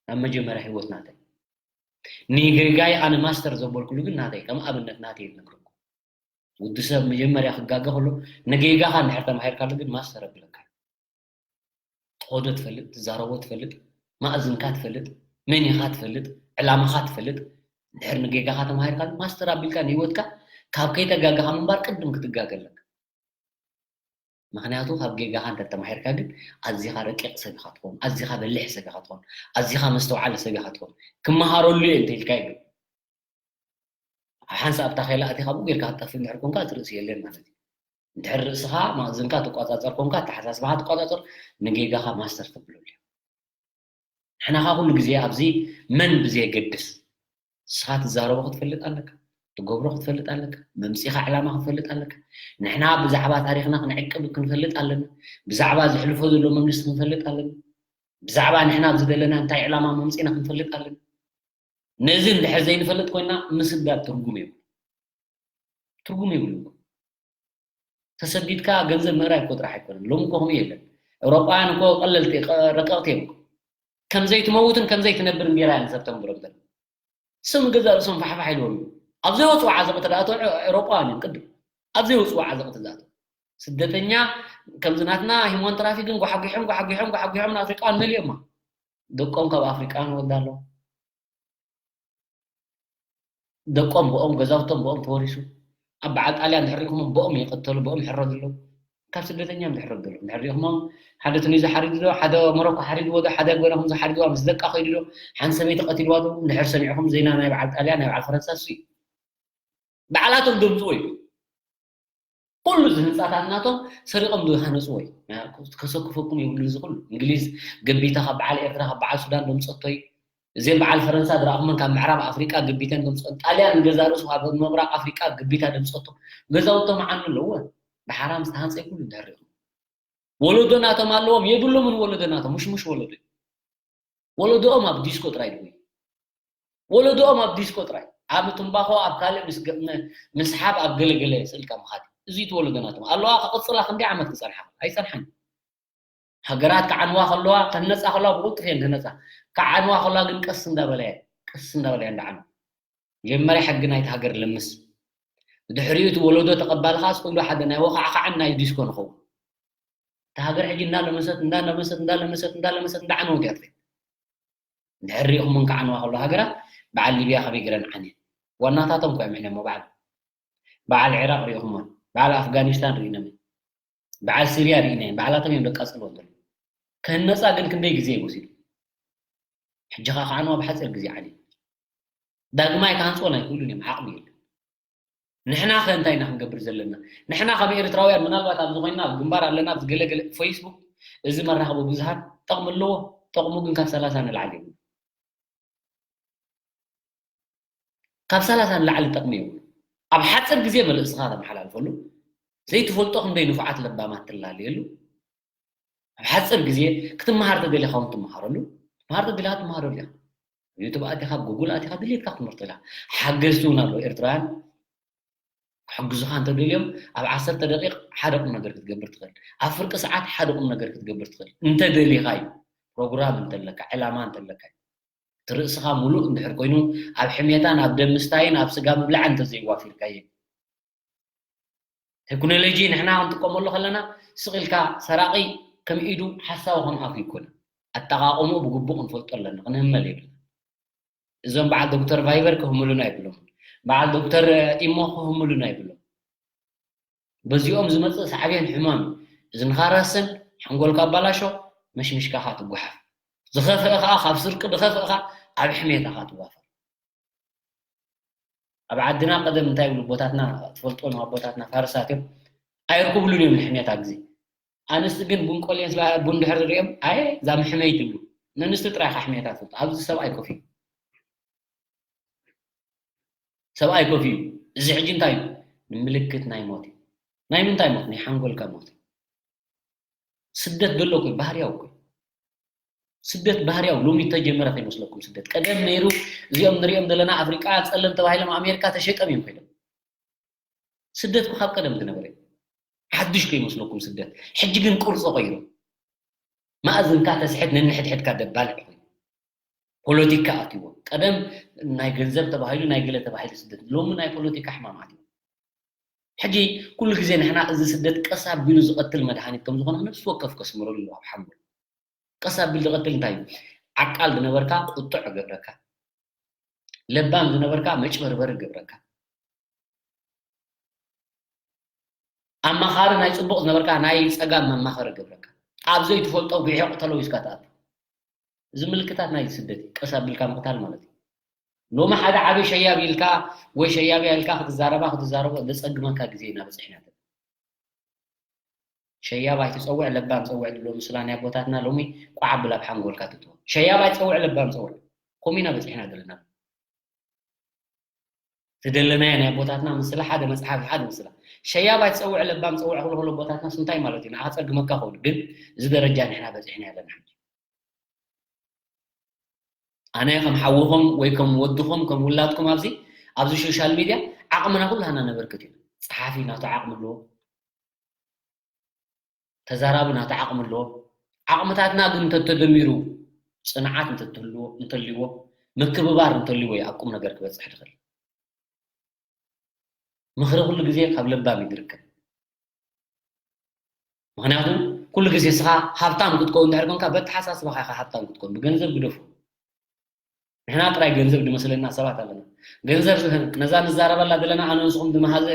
ኣብ መጀመርያ ህይወት ናተይ። ንጌጋይ ኣነ ማስተር ዘበልኩሉ ግን ናተይ፣ ከም ኣብነት ናተይ እየ ዝነግረኩም። ወዲ ሰብ መጀመርያ ክጋገ ከሎ፣ ንጌጋኻ እንድሕር ተማሂርካሉ ግን ማስተር ኣብለካ። ትኸዶ ትፈልጥ፣ ትዛረቦ ትፈልጥ፣ ማእዝንካ ትፈልጥ፣ መን ኢኻ ትፈልጥ፣ ዕላማኻ ትፈልጥ፣ እንድሕር ንጌጋኻ ተማሂርካ ግን ማስተር ኣቢልካ ንህይወትካ ካብ ከይተጋገኻ ምንባር ቅድም ክትጋገ ኣለካ። ምኽንያቱ ካብ ጌጋኻ እንተተማሂርካ ግን ኣዚኻ ረቂቕ ሰብ ኢኻ ትኸውን፣ ኣዚኻ በሊሕ ሰብ ኢኻ ትኸውን፣ ኣዚኻ መስተውዓሊ ሰብ ኢኻ ትኸውን። ክመሃረሉ እየ እንተኢልካ እዩ። ኣብ ሓንሳእ ኣብታ ኼላ ኣቲኻ ብኡ ጌርካ ክትጠፍእ እንድሕር ኮንካ እቲ ርእሲ የለን ማለት እዩ። እንድሕር ርእስኻ ማእዝንካ ትቆጻጸር ኮንካ፣ ኣተሓሳስባኻ ትቆጻጸር፣ ንጌጋኻ ማስተር ተብለሉ እዩ። ንሕናኻ ኩሉ ግዜ ኣብዚ መን ብዘየገድስ፣ ንስኻ ትዛረቦ ክትፈልጥ ኣለካ፣ ትገብሮ ክትፈልጥ ኣለካ፣ መምጺኻ ዕላማ ክትፈልጥ ኣለካ። ንሕና ብዛዕባ ታሪኽና ክንዕቅብ ክንፈልጥ ኣለና። ብዛዕባ ዘሕልፎ ዘሎ መንግስቲ ክንፈልጥ ኣለና። ብዛዕባ ንሕና ኣብዚ ዘለና እንታይ ዕላማ መምጺና ክንፈልጥ ኣለና። ነዚ እንድሕር ዘይንፈልጥ ኮይና ምስዳድ ትርጉም የብሉ። ትርጉም የብሉ። ተሰዲድካ ገንዘብ ምእራይ እኮ ጥራሕ ኣይኮነን። ሎሚ እኮ ከምኡ የለን። ኤውሮጳውያን እኮ ቀለልቲ፣ ቀ-፣ ረቀቕቲ እዮም እኮ። ከም ዘይትመውትን ከም ዘይትነብርን ጌራ እያ ንሰብተምብሮም ዘላ። ስም ገዛ ርእሶም ፋሕፋሕ ኢልዎም እዩ። ኣብ ዘይወፅኡ ዓዘቕቲ ዝኣተው ኤውሮጳውያን እዮም ቅድም። ኣብ ዘይወፅኡ ዓዘቕቲ ዝኣተው። ስደተኛ ከምዚ ናትና ሂሞን ትራፊክን ጓሓጒሖም፣ ጓሓጒሖም፣ ጓሓጒሖም ንኣፍሪቃውያን መሊኦማ። ደቆም ካብ ኣፍሪቃውያን ወልዳ ኣለዉ። ደቆም ብኦም፣ ገዛውቶም ብኦም ተወሪሱ። ኣብ በዓል ጣልያን እንድሕር ሪኢኹሞም ብኦም ይቐተሉ፣ ብኦም ይሕረዱ ኣለዉ። ካብ ስደተኛ እንድሕር ዶ፣ እንድሕር ሪኢኹሞም ሓደ ቱኒዚ ሓሪዱ ዶ፣ ሓደ ሞሮኮ ሓሪድዎ ዶ፣ ሓደ ገለ ከምዚ ሓሪድዋ ምስ ደቃ ከይዱ ዶ፣ ሓንቲ ሰበይቲ ቀቲልዋ ዶ፣ እንድሕር ሰሚዕኹም ዜና ናይ በዓል ጣልያን፣ ናይ በዓል ፈረንሳ እሱ እዩ። ባዕላቶም ደምፅዎ እዩ። ኩሉ እዚ ህንፃታት ናቶም ሰሪቖም ዝሃነፅዎ እዩ። ከሰክፈኩም የብሉ እዚ ኩሉ። እንግሊዝ ገቢታ ካብ በዓል ኤርትራ፣ ካብ በዓል ሱዳን ደምፀቶ እዩ። እዚኦም በዓል ፈረንሳ ዝረኣኹመን ካብ ምዕራብ ኣፍሪቃ ገቢተን ደምፀቶ። ጣልያን ገዛ ርእሱ ካብ ምብራቕ ኣፍሪቃ ገቢታ ደምፀቶ። ገዛውቶም ዓኑ ኣለዎ። ብሓራም ዝተሃንፀ ኩሉ እንድሕር ሪኢኹም። ወለዶ ናቶም ኣለዎም፣ የብሎምን ወለዶ ናቶም፣ ሙሽሙሽ ወለዶ እዩ። ወለዶኦም ኣብ ዲስኮ ጥራይ ድዩ? ወለዶኦም ኣብ ዲስኮ ጥራይ። ኣብ ትምባኾ፣ ኣብ ካልእ ምስ ገ-፣ ም-፣ ምስሓብ፣ ኣብ ገለገለ ስእልካ ምኻድ። እዚ እቲ ወለዶ ናቶም። ኣለዋ ክቕጽላ ክንደይ ዓመት ክጸንሓ? ኣይጸንሓን። ሃገራት ክዓንዋ ከለዋ፣ ክህነጻ ከለዋ ብቕልጡፍ እየን ክህነጻ። ክዓንዋ ከለዋ ግን ቀስ እንዳበላ እየን፣ ቀስ እንዳበላ እየን ዝዓንዋ። መጀመርያ ሕጊ ናይቲ ሃገር ልምስ። ብድሕሪኡ እቲ ወለዶ ተቐባሊ ከኣ ስቕ ኢሉ ሓደ ናይ ወኻዕኻዕን ናይ ዲስኮ ንኸውን። እታ ሃገር ሕጂ እንዳለመሰት፣ እንዳለመሰት፣ እንዳለመሰት፣ እንዳለመሰት፣ እንዳዓነወት እያ ትኸይድ። እንድሕር ሪኢኹመን ክዓንዋ ከለዋ ሃገራት፣ በዓል ሊብያ ከመይ ገይረን ዓንየን? ዋናታቶም እኮ እዮም ዓንዮሞ ባዕሎም። በዓል ዒራቕ ሪኢኹሞን፣ በዓል ኣፍጋኒስታን ርኢኖም እዮም። በዓል ሲርያ ርኢናዮም፣ ባዕላቶም እዮም ደቃጽልዎ ዘለዉ። ክህነጻ ግን ክንደይ ግዜ እዩ ወሲዱ? ሕጂ ኸኣ ክዓንዋ ብሓጺር ግዜ ዓንየን። ዳግማይ ክሃንጽወን ኣይክእሉን እዮም፣ ዓቕሚ የለን። ንሕና ኸ እንታይ ኢና ክንገብር ዘለና? ንሕና ከም ኤርትራውያን ምናልባት ኣብዚ ኮይንና ኣብ ግንባር ኣለና፣ ኣብዚ ገለ ገለ ፌስቡክ፣ እዚ መራኸቢ ብዙሃን ጠቕሚ ኣለዎ፣ ጠቕሙ ግን ካብ ሰላሳ ንላዕሊ የብሉን። ካብ ሰላሳ ንላዕሊ ጠቕሚ የብሉን። ኣብ ሓጺር ግዜ መልእኽትኻ ተመሓላልፈሉ፣ ዘይትፈልጦ ክንደይ ንፉዓት ለባማት ትላለየሉ፣ ኣብ ሓጺር ግዜ ክትመሃር ተደሊኻ እውን ትመሃረሉ፣ ክትመሃር ተደሊኻ ትመሃረሉ ኢኻ። ኣብ ዩቱብ ኣቲኻ፣ ኣብ ጉግል ኣቲኻ፣ ድሌትካ ክትመርጦ ኢኻ። ሓገዝቲ እውን ኣለዉ ኤርትራውያን ክሕግዙኻ እንተደልዮም፣ ኣብ ዓሰርተ ደቂቕ ሓደ ቁም ነገር ክትገብር ትኽእል። ኣብ ፍርቂ ሰዓት ሓደ ቁም ነገር ክትገብር ትኽእል። እንተደሊኻ እዩ። ፕሮግራም እንተለካ፣ ዕላማ እንተለካ እዩ። እቲ ርእስኻ ሙሉእ እንድሕር ኮይኑ፣ ኣብ ሕሜታን ኣብ ደም ምስታይን ኣብ ስጋ ምብላዕን እንተዘይዋፊርካዮ። ቴክኖሎጂ ንሕና ክንጥቀመሉ ከለና፣ ስቕ ኢልካ ሰራቒ ከም ኢዱ ሓሳዊ ከም ኣፉ ኣይኮነን። ኣጠቓቕምኡ ብግቡእ ክንፈልጦ ኣለና፣ ክንህመል የብልና። እዞም በዓል ዶክተር ቫይበር ክህምሉና የብሎም። በዓል ዶክተር ኢሞ ክህምሉና የብሎም። በዚኦም ዝመጽእ ሳዕቤን ሕማም እዩ። እዝንኻ ረስን፣ ሓንጎልካ ኣባላሾ፣ መሽሚሽካ ኸኣ ትጓሓፍ። ዝኸፍአ ኸኣ፣ ካብ ስርቂ ዝኸፍአ ኸኣ ኣብ ሕሜታ ኸኣ ትዋፈር። ኣብ ዓድና ቀደም እንታይ ይብሉ ኣቦታትና፣ ትፈልጥዎም ኣቦታትና ፋርሳት እዮም። ኣይርክብሉን እዮም ንሕሜታ ግዜ። ኣንስቲ ግን ቡን ቆልየን ስለ ቡን ድሕር ዝርእዮም፣ ኣየ፣ እዛ ምሕመይ ትብሉ። ንኣንስቲ ጥራይ ኢኻ ሕሜታ ትፈልጡ። ኣብዚ ሰብኣይ ኮፍ እዩ። ሰብኣይ ኮፍ እዩ። እዚ ሕጂ እንታይ እዩ? ንምልክት ናይ ሞት እዩ። ናይ ምንታይ ሞት? ናይ ሓንጎልካ ሞት እዩ። ስደት ዘሎ እኮ እዩ፣ ባህርያዊ እኮ እዩ። ስደት ባህርያዊ ሎሚ ተጀመረ ከይመስለኩም። ስደት ቀደም ነይሩ። እዚኦም ንሪኦም ዘለና ኣፍሪቃ ጸለም ተባሂሎም ኣሜሪካ ተሸይጦም እዮም ከይዶም። ስደት ካብ ቀደም ዝነበረ እዩ። ሓድሽ ከይመስለኩም ስደት። ሕጂ ግን ቅርጹ ቀይሩ። ማእዝንካ ተስሕት ነንሕድሕድካ ደባልዕ ኮይኑ። ፖለቲካ ኣትይዎ። ቀደም ናይ ገንዘብ ተባሂሉ ናይ ገለ ተባሂሉ ስደት። ሎሚ ናይ ፖለቲካ ሕማም ኣትይዎ። ሕጂ ኩሉ ግዜ ንሕና እዚ ስደት ቀስ ኣቢሉ ዝቐትል መድሃኒት ከም ዝኾነ ነፍሲ ወከፍ ከስምረሉ ኣለዎ ኣብ ሓንጎል። ቀስ ኣቢሉ ዝቐትል እንታይ እዩ? ዓቃል ዝነበርካ ቁጡዕ እገብረካ። ለባም ዝነበርካ መጭበርበር እገብረካ። ኣማኻሪ ናይ ጽቡቕ ዝነበርካ ናይ ጸጋም መማኸሪ እገብረካ። ኣብ ዘይትፈልጦ ጉሒቕ ተለዊስካ ትኣቱ። እዚ ምልክታት ናይ ስደት እዩ። ቀስ ኣቢልካ ምቕታል ማለት እዩ። ሎሚ ሓደ ዓቢ ሸያብ ኢልካ ወይ ሸያብ ኢልካ ክትዛረባ ክትዛረቦ ዘጸግመካ ግዜ ኢና በጺሕና ዘለና። ሸያብ ኣይትጸውዕ ለባም ጸውዕ ዝብሎ ምስላ ናይ ኣቦታትና ሎሚ ቋዕ ኣብል ኣብ ሓንጎልካ ትእትዎ። ሸያብ ኣይትጸውዕ ለባም ጸውዕ። ከምኡ ኢና በጺሕና ዘለና። ዝደለናዮ ናይ ኣቦታትና ምስላ ሓደ መጽሓፍ ሓደ ምስላ። ሸያብ ኣይትጸውዕ ለባም ጸውዕ ክብሉ ከሎ ኣቦታትና እንታይ ማለት እዩ? ንዓኻ ጸግመካ ከብሉ ግን እዚ ደረጃ ንሕና በጺሕና ኣለና ሕጂ። ኣነ ከም ሓውኹም ወይ ከም ወድኹም ከም ውላድኩም ኣብዚ ኣብዚ ሶሻል ሚድያ ዓቕምና ኩላህና ነበርክት ኢና። ጸሓፊ ናቱ ዓቕሚ ኣለዎ። ተዛራቢ ናቱ ዓቕሚ ኣለዎ። ዓቕምታትና ግን እንተተደሚሩ ጽንዓት እንተትህልዎ እንተልዎ ምክብባር እንተልዎ እዩ ኣብ ቁም ነገር ክበጽሕ ዝኽእል። ምኽሪ ኩሉ ግዜ ካብ ለባም እዩ ዝርከብ። ምኽንያቱ ኩሉ ግዜ እስኻ ሃብታም ክትከውን እንድሕር ኮንካ በተሓሳስባኻ ኢኻ ሃብታም ክትከውን። ብገንዘብ ግደፉ። ንሕና ጥራይ ገንዘብ ዝመስለና ሰባት ኣለና። ገንዘብ ነዛ ንዛረበላ ዘለና ኣነ ንስኹም ዝመሃዘ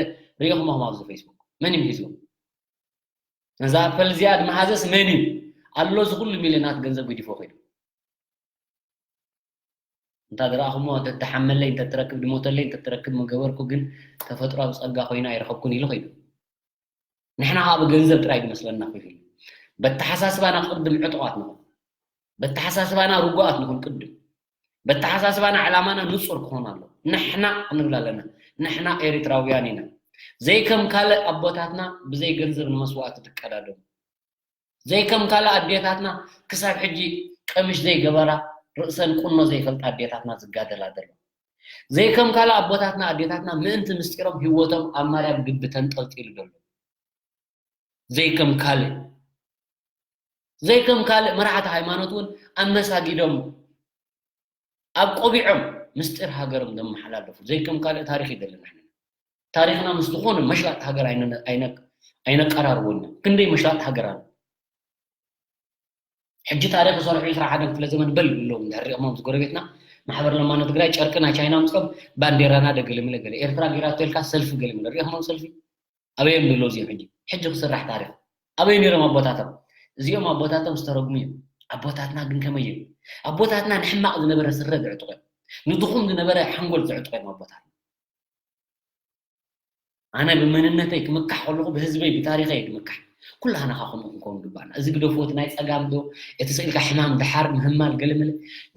ሪኢኹም ኢኹም ኣብዚ ፌስቡክ መን እዩ ሒዝዎ? ነዛ ኣፕል እዚኣ ዝመሃዘስ መን እዩ? ኣሎ እዚ ኩሉ ሚልዮናት ገንዘብ ገዲፎ ከይዱ። እንታ ዝረኣኹሞ እንተትሓመለይ እንተትረክብ ድሞተለይ እንተትረክብ ምገበርኩ ግን ተፈጥሮኣዊ ጸጋ ኮይና ኣይረኸብኩን ኢሉ ከይዱ። ንሕና ከዓ ብገንዘብ ጥራይ ዝመስለና ኮፍ ኢሉ በተሓሳስባና ቅድም ዕጡቓት ንኹን። በተሓሳስባና ርጉኣት ንኹን ቅድም። በተሓሳስባና ዕላማና ንጹር ክኾን ኣሎ። ንሕና ክንብል ኣለና። ንሕና ኤሪትራውያን ኢና። ዘይከም ካልእ ኣቦታትና ብዘይ ገንዘብ ንመስዋእቲ ትቀዳደሙ። ዘይከም ካልእ ኣዴታትና ክሳብ ሕጂ ቀምሽ ዘይገበራ ርእሰን ቁኖ ዘይፈልጣ ኣዴታትና ዝጋደላ ዘሎ። ዘይከም ካልእ ኣቦታትና ኣዴታትና ምእንቲ ምስጢሮም ህይወቶም ኣብ ማርያም ግቢ ተንጠልጢሉ ዘሎ። ዘይከም ካልእ ዘይከም ካልእ መራሕቲ ሃይማኖት እውን ኣብ መሳጊዶም ኣብ ቆቢዖም ምስጢር ሃገሮም ዘመሓላለፉ ዘይከም ካልእ ታሪኽ ይደለና። ታሪኽና ምስ ዝኾነ መሽላጥ ሃገር ኣይነ- ኣይነ- ኣይነቀራርቦን ኢና። ክንደይ መሽላጥ ሃገር ኣሎ። ሕጂ ታሪኽ ዝሰርሑ ዕስራ ሓደን ክፍለ ዘመን በል ይብሎም እንድሕር ሪእኽሞም ዝጎረቤትና ማሕበር ለማኖ ትግራይ ጨርቂ ናይ ቻይና ኣምፅኦም ባንዴራና ደገለምለ ገለ ኤርትራ ጌራቶ ኢልካ ሰልፊ ገለምለ ሪእኽሞም ሰልፊ ኣበይ እዮም ዘለዉ እዚኦም ሕጂ ሕጂ ክስራሕ ታሪኽ ኣበይ ነይሮም ኣቦታቶም እዚኦም ኣቦታቶም ዝተረጉሙ እዮም ኣቦታትና ግን ከመይ እዮም ኣቦታትና ንሕማቕ ዝነበረ ስረ ዝዕጥቑ እዮም ንድኹም ዝነበረ ሓንጎል ዝዕጥቑ እዮም ኣቦታትና ኣነ ብመንነተይ ክምካሕ ከለኹ ብህዝበይ ብታሪኸይ ክምካሕ ኩላህና ካ ከምኡ ክንከውን ግባና እዚ ግደፍዎ እቲ ናይ ፀጋም ዶ እቲ ስእልካ ሕማም ድሓር ምህማል ገለመለ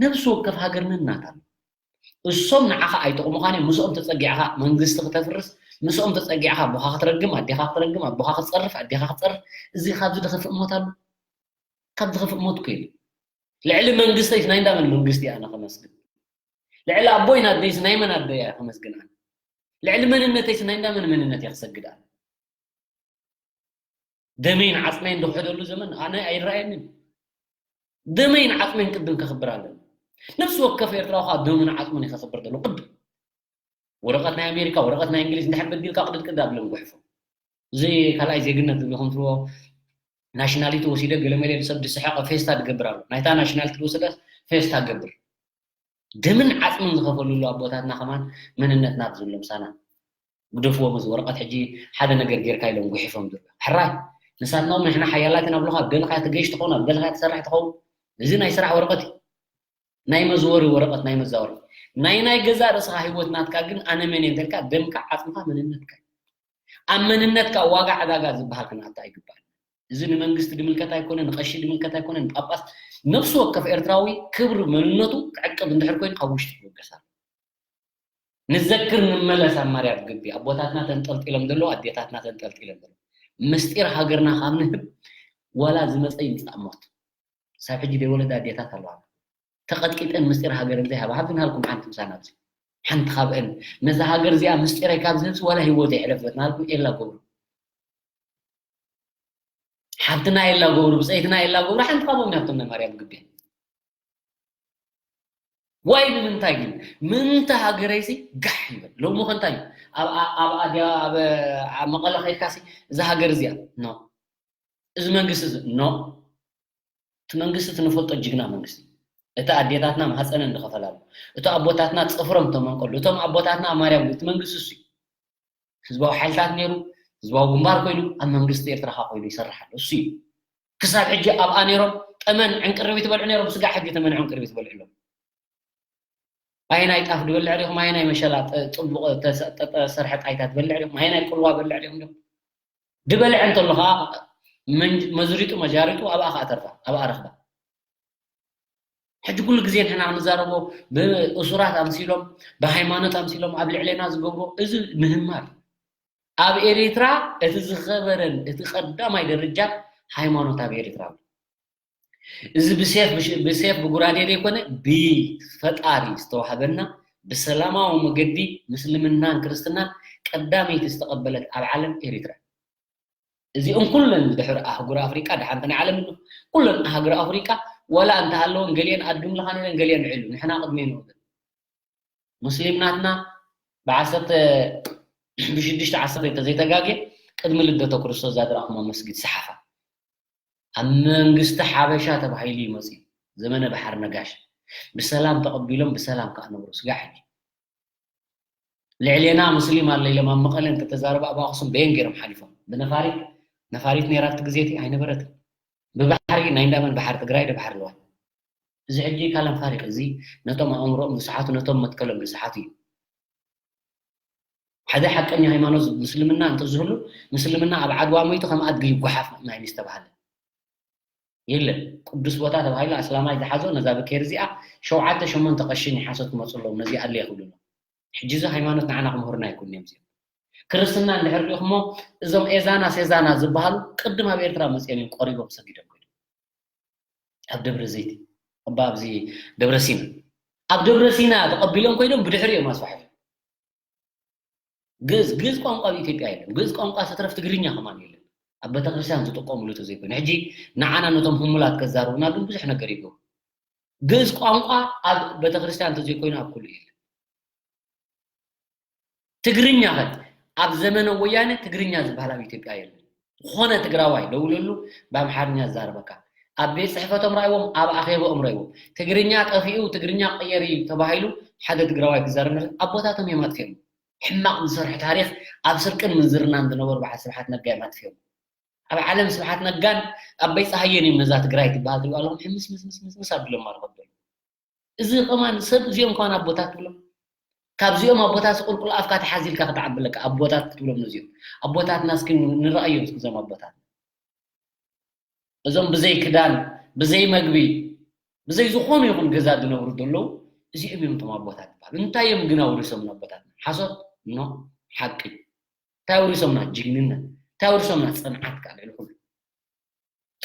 ነብሲ ወከፍ ሃገር ነናት ኣሎ እሶም ንዓኻ ኣይጠቕሙኻን እዮም ምስኦም ተፀጊዕኻ መንግስቲ ክተፍርስ ምስኦም ተፀጊዕኻ ኣቦኻ ክትረግም ኣዴኻ ክትረግም ኣቦኻ ክትፀርፍ ኣዴኻ ክትፀርፍ እዚ ካብዚ ዝኸፍእ ሞት ኣሎ ካብ ዝኸፍእ ሞት እኮ የለን ልዕሊ መንግስተይስ ናይ እንዳመን መንግስቲ ኣነ ከመስግን ልዕሊ ኣቦይ ናደይስ ናይ መን ኣደይ እየ ከመስግን ኣነ ልዕሊ መንነተይስ ናይ እንዳመን መንነት እየ ክሰግድ ኣነ ደመይን ዓፅመይን ዝሕደሉ ዘመን ኣነ ኣይረኣየንን ደመይን ዓፅመይን ቅድም ከኽብር ኣለኒ ነፍሲ ወከፍ ኤርትራዊ ከዓ ደሙን ዓፅሙን እዩ ከኽብር ዘሎ ቅድም ወረቐት ናይ ኣሜሪካ ወረቐት ናይ እንግሊዝ እንድሕር በዲልካ ቅድድ ቅድ ኣብሎም ጉሕፎ እዚ ካልኣይ ዜግነት ዝብልኹም ትብልዎ ናሽናሊቲ ወሲደ ገለመለ ሰብ ዝስሐቐ ፌስታ ዝገብር ኣሎ ናይታ ናሽናሊቲ ዝወሰደ ፌስታ ገብር ደምን ዓፅምን ዝኸፈልሉ ኣቦታትና ከማን መንነትና ብዝብሎ ምሳና ግደፍዎም እዚ ወረቐት ሕጂ ሓደ ነገር ጌርካ ኢሎም ጉሒፎም ዝብሎ ሕራይ ንሳትና እውን ንሕና ሓያላት ኢና ብለኻ ኣብ ገለኻ ትገሽ ትኸውን ኣብ ገለኻ ትሰርሕ ትኸውን እዚ ናይ ስራሕ ወረቐት እዩ ናይ መዝወሪ ወረቐት ናይ መዛወሪ ናይ ናይ ገዛ ርእስኻ ህይወት ናትካ ግን ኣነ መን እንተልካ ደምካ ዓፅምካ መንነትካ ኣብ መንነትካ ዋጋ ዕዳጋ ዝበሃል ክንኣቱ ኣይግባል እዚ ንመንግስቲ ድምልከት ኣይኮነ ንቐሺ ድምልከት ኣይኮነ ንጳጳስ ነፍሲ ወከፍ ኤርትራዊ ክብሪ መንነቱ ክዕቅብ እንድሕር ኮይኑ ኣብ ውሽጢ ክበገስ ኣሎ ንዘክር ንመለስ ኣብ ማርያም ግቢ ኣቦታትና ተንጠልጢሎም ዘለዉ ኣዴታትና ተንጠልጢሎም ዘለዉ ምስጢር ሃገርና ካብ ንህብ ዋላ ዝመፀ ይምፃእ ሞት ሳብ ሕጂ ዘይወለዳ ኣዴታት ኣለዋ። ተቐጥቂጠን ምስጢር ሃገረን ዘይሃባ፣ ሃብቲ ንሃልኩም ሓንቲ ምሳና ኣብዚ። ሓንቲ ካብአን ነዛ ሃገር እዚኣ ምስጢረይ ካብ ዝህብሲ ዋላ ህይወት የሕለፈት ንሃልኩም ኤላ ገብሩ። ሓብትና ኤላ ገብሩ፣ ብፀይትና ኤላ ገብሩ ሓንቲ ካብኦም እያ፣ ሃብቶም ናይ ማርያም ግቤ። ዋይ ንምንታይ ግን? ምንታ ሃገረይሲ ጋሕ ይበል። ሎሚ ከ እንታይ እዩ? ኣብ ኣብ ኣብ ኣድያ ኣብ ኣብ መቐለ ከይድካሲ እዛ ሃገር እዚኣ ኖ። እዚ መንግስቲ እዚ ኖ። እቲ መንግስቲ እቲ ንፈልጦ ጅግና መንግስቲ። እቲ ኣዴታትና ማህፀነን ዝኸፈላሉ። እቲ ኣቦታትና ፅፍሮም ተመንቀሉ። እቶም ኣቦታትና ኣብ ማርያም እቲ መንግስቲ እሱ እዩ። ህዝባዊ ሓይልታት ነይሩ፣ ህዝባዊ ግንባር ኮይኑ ኣብ መንግስቲ ኤርትራ ኸዓ ኮይኑ ይሰርሕ ኣሎ። እሱ እዩ። ክሳብ ሕጂ ኣብኣ ነይሮም ጠመን ዕንቅርቢት ይበልዑ ነይሮም፣ ስጋዕ ሕጂ ተመን ዕንቅርቢት ይበልዑ ኣለዉ። ኣየናይ ጣፍ ዝበልዕ ዲኹም? ኣየናይ መሸላ ጥ-፣ ጥቡቕ ተሰ-፣ ተሰርሐ ጣይታ ዝበልዕ ዲኹም? ኣየናይ ቁልዋ በልዕ ዲኹም ዲኹም? ዝበልዐ እንተሎ ኸዓ መን-፣ መዝሪጡ መጃሪጡ ኣብኣ ኸዓ ተርፋ፣ ኣብኣ ረኽባ። ሕጂ ኩሉ ግዜ ንሕና ክንዛረቦ ብእሱራት ኣምሲሎም፣ ብሃይማኖት ኣምሲሎም ኣብ ልዕሌና ዝገብሮ እዚ ምህማር። ኣብ ኤሪትራ እቲ ዝኸበረን እቲ ቀዳማይ ደረጃ ሃይማኖት ኣብ ኤሪትራ ኣሎ። እዚ ብሴፍ ብሽ-፣ ብሴፍ ብጉራዴ ዘይኮነ ብፈጣሪ ዝተዋህበና ብሰላማዊ መገዲ ምስልምናን ክርስትናን ቀዳመይቲ ዝተቐበለት ኣብ ዓለም ኤሪትራ። እዚኦም ኩለን ድሕሪ ኣህጉር ኣፍሪቃ፣ ደሓንቲ ናይ ዓለም እንዶ፣ ኩለን ኣህጉር ኣፍሪቃ ዋላ እንተሃለወን ገሊአን ኣድግምልኻ ነይረን፣ ገሊአን ውዒሉ፣ ንሕና ቅድሜ ንቕድም። ሙስሊም ናትና ብዓሰርተ፣ ብሽዱሽተ ዓሰርተ እንተዘይተጋግየ ቅድሚ ልደተ ክርስቶስ ዛድረኣኹሞ መስጊድ ሰሓፋ ኣብ መንግስቲ ሓበሻ ተባሂሉ እዩ መፅዩ። ዘመነ ባሕር ነጋሽ ብሰላም ተቐቢሎም ብሰላም ከዓ ነብሩ ስጋዕ ሕጂ። ልዕሌና ሙስሊም ኣሎ ኢሎም ኣብ መቐለ እንተተዛረቡ ኣብ ኣኽሱም በየን ገይሮም ሓሊፎም? ብነፋሪት? ነፋሪት ነይራ ኣብቲ ግዜ እቲ ኣይነበረትን። ብባሕሪ ናይ እንዳመን ባሕሪ? ትግራይ ዶ ባሕሪ ኣለዋ? እዚ ሕጂ ካላም ፋሪቅ እዚ ነቶም ኣእምሮኦም ዝሰሓቱ ነቶም መትከሎም ዝሰሓቱ እዩ። ሓደ ሓቀኛ ሃይማኖት ምስልምና እንተዝህሉ ምስልምና ኣብ ዓድዋ ሞይቱ ከም ኣድጊ ይጓሓፍ ናይ ምስተባሃለ የለን። ቅዱስ ቦታ ተባሂሉ ኣስላማይ ዝሓዞ ነዛ ብኬር እዚኣ ሸውዓተ ሸሞንተ ቀሺ ናይ ሓሶት ክመፁ ኣለዎም ነዚ ኣለ ይኽብሉ ኣለዉ። ሕጂ እዚ ሃይማኖት ንዓና ክምህሩና ኣይኮኑን እዮም እዚኦም። ክርስትና እንድሕር ሪኢኹሞ እዞም ኤዛና ሴዛና ዝበሃሉ ቅድም ኣብ ኤርትራ መፅኦም እዮም ቆሪቦም ሰጊዶም ኮይኖም ኣብ ደብረ ዘይቲ እባ ኣብዚ ደብረ ሲና ኣብ ደብረ ሲና ተቐቢሎም ኮይኖም ብድሕሪ እዮም ኣስፋሕዮም። ግእዝ ግእዝ ቋንቋ ኣብ ኢትዮጵያ የለን። ግእዝ ቋንቋ ስትረፍ ትግርኛ ከማን የለን። ኣብ ቤተክርስትያን ዝጥቀሙሉ ተዘይኮይኑ ሕጂ ንዓና ነቶም ህሙላት ከዛርቡና ግን ብዙሕ ነገር ይገብሩ። ግእዝ ቋንቋ ኣብ ቤተክርስትያን ተዘይኮይኑ ኣብ ኩሉ የለን። ትግርኛ ኸ ኣብ ዘመነ ወያነ ትግርኛ ዝበሃል ኣብ ኢትዮጵያ የለን። ዝኾነ ትግራዋይ ደውለሉ ብኣምሓርኛ ዝዛረበካ ኣብ ቤት ፅሕፈቶም ራእዎም ኣብ ኣኼበኦም ራእዎም ትግርኛ ጠፊኡ ትግርኛ ቀየሪ ተባሂሉ ሓደ ትግራዋይ ክዛረብ ንርኢ ኣቦታቶም እዮም ኣጥፊኦም። ሕማቕ ዝሰርሑ ታሪኽ ኣብ ስርቅን ምንዝርናን ዝነበሩ በዓል ስብሓት ነጋ እዮም ኣጥፊኦም። ኣብ ዓለም ስብሓት ነጋን ኣበይ ፀሃየን እዮም ነዛ ትግራይ ትበሃል ትሪኡ ኣለኹም ሕምስ ምስ ምስ ምስ ምስ ኣቢሎም ማርኮት ዘሎ እዚ ከማን ሰብ እዚኦም ከማን ኣቦታት ትብሎም ካብዚኦም ኣቦታት ቁልቁል ኣፍካ ተሓዚልካ ክትዓብለካ ኣቦታት ክትብሎም ነዚኦም ኣቦታትና እስኪ ንረኣዮም እስኪ እዞም ኣቦታት እዞም ብዘይ ክዳን ብዘይ መግቢ ብዘይ ዝኾኑ ይኹን ገዛ ዝነብሩ ዘለዉ እዚኦም እዮም እቶም ኣቦታት ዝበሃሉ እንታይ እዮም ግን ኣውሪሶምና ኣቦታትና ሓሶት ኖ ሓቂ እንታይ ኣውሪሶምና ጅግንነት እንታይ ኣውሪሶምና ፅንዓት ከዓ ልዕሊ ኩሉ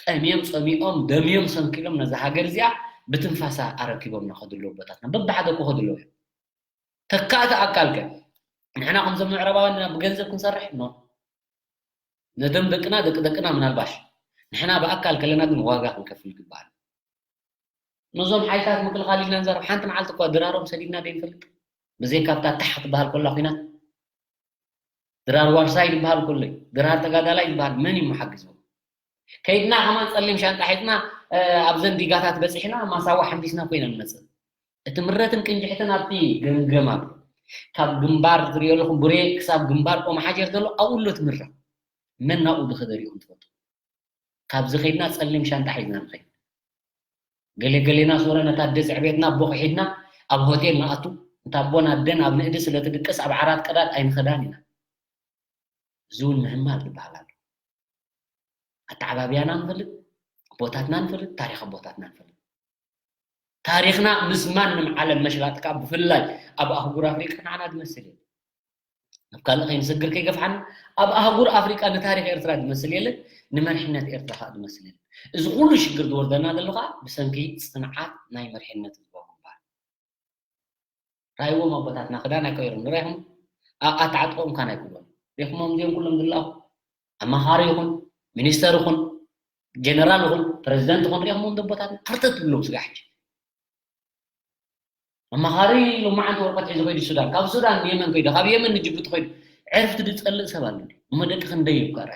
ጠምዮም ፀሚኦም ደምዮም ሰንኪሎም ነዛ ሃገር እዚኣ ብትንፋሳ ኣረኪቦምና ከድለዉ ኣቦታትና በብሓደ እኮ ከድለዉ እዮም ተካእቲ ኣካል ከ ንሕና ከምዞም ምዕራባውያን ኢና ብገንዘብ ክንሰርሕ ኖ ነቶም ደቅና ደቂ ደቅና ምናልባሽ ንሕና ብኣካል ከለና ግን ዋጋ ክንከፍል ይግባኣና ነዞም ሓይልታት ምክልኻል ኢልና ንዛረብ ሓንቲ መዓልቲ እኳ ድራሮም ሰዲድና ዶ ንፈልጥ ብዘይ ካብታ ታሕ ትበሃል ኮላ ኩናት ድራር ዋርሳይ ዝበሃል ኩሉ ድራር ተጋዳላይ ዝበሃል መን እዩ ሓግዝዎ ከይድና ከማን ፀሊም ሻንጣ ሒዝና ኣብዘን ዲጋታት በፂሕና ማሳዋ ሓምቢስና ኮይና ንመፅእ እቲ ምረትን ቅንጅሕትን ኣብቲ ገምገም ኣሎ ካብ ግንባር ትሪኦ ኣለኹም ቡሬ ክሳብ ግንባር ቆመሓጀር ዘሎ ኣብኡ ኣሎ ትምረ መን ናብኡ ዝኸደ ሪኦም ትፈልጡ ካብዚ ከይድና ፀሊም ሻንጣ ሒዝና ንኸይድ ገለ ገሌና ሶረ ነታ ኣደ ዘዕቤትና ኣቦ ክሒድና ኣብ ሆቴል ንኣቱ እንታ ኣቦን ኣደን ኣብ ንእዲ ስለ ትድቅስ ኣብ ዓራት ቀዳድ ኣይንኸዳን ኢና እዚ እውን ምህማል ዝበሃል ኣሎ ኣተዓባብያና ንፈልጥ ኣቦታትና ንፈልጥ ታሪኽ ኣቦታትና ንፈልጥ ታሪኽና ምስ ማንም ዓለም መሽላጥካ ብፍላይ ኣብ ኣህጉር ኣፍሪቃ ንዓና ዝመስል የለን ኣብ ካልእ ከይንስግር ከይገፍሓና ኣብ ኣህጉር ኣፍሪቃ ንታሪኽ ኤርትራ ዝመስል የለን ንመሪሕነት ኤርትራ ከዓ ዝመስል የለን እዚ ኩሉ ሽግር ዝወርደና ዘሎ ከዓ ብሰንኪ ፅንዓት ናይ መሪሕነት ህዝባዊ ግንባር። ራይዎም ኣቦታትና ክዳን ኣይቀይሩን ራይኹም ኣተዓጥቆም ካን ኣይክብሎም ሪኹሞም እዚኦም ኩሎም ዝላኹ ኣማኻሪ ይኹን ሚኒስተር ይኹን ጀነራል ይኹን ፕረዚደንት ይኹን ሪኹሞም ዘቦታትና ክርተት ትብሎም ስጋ ሕጂ ኣማኻሪ ሎማዓንቲ ወረቀት ሒዙ ከይዱ ሱዳን ካብ ሱዳን ንየመን ከይዱ ካብ የመን ንጅቡቲ ከይዱ ዕርፍቲ ዝፀልእ ሰብ ኣሎ እሞ ደቂ ክንደይ ይብካራ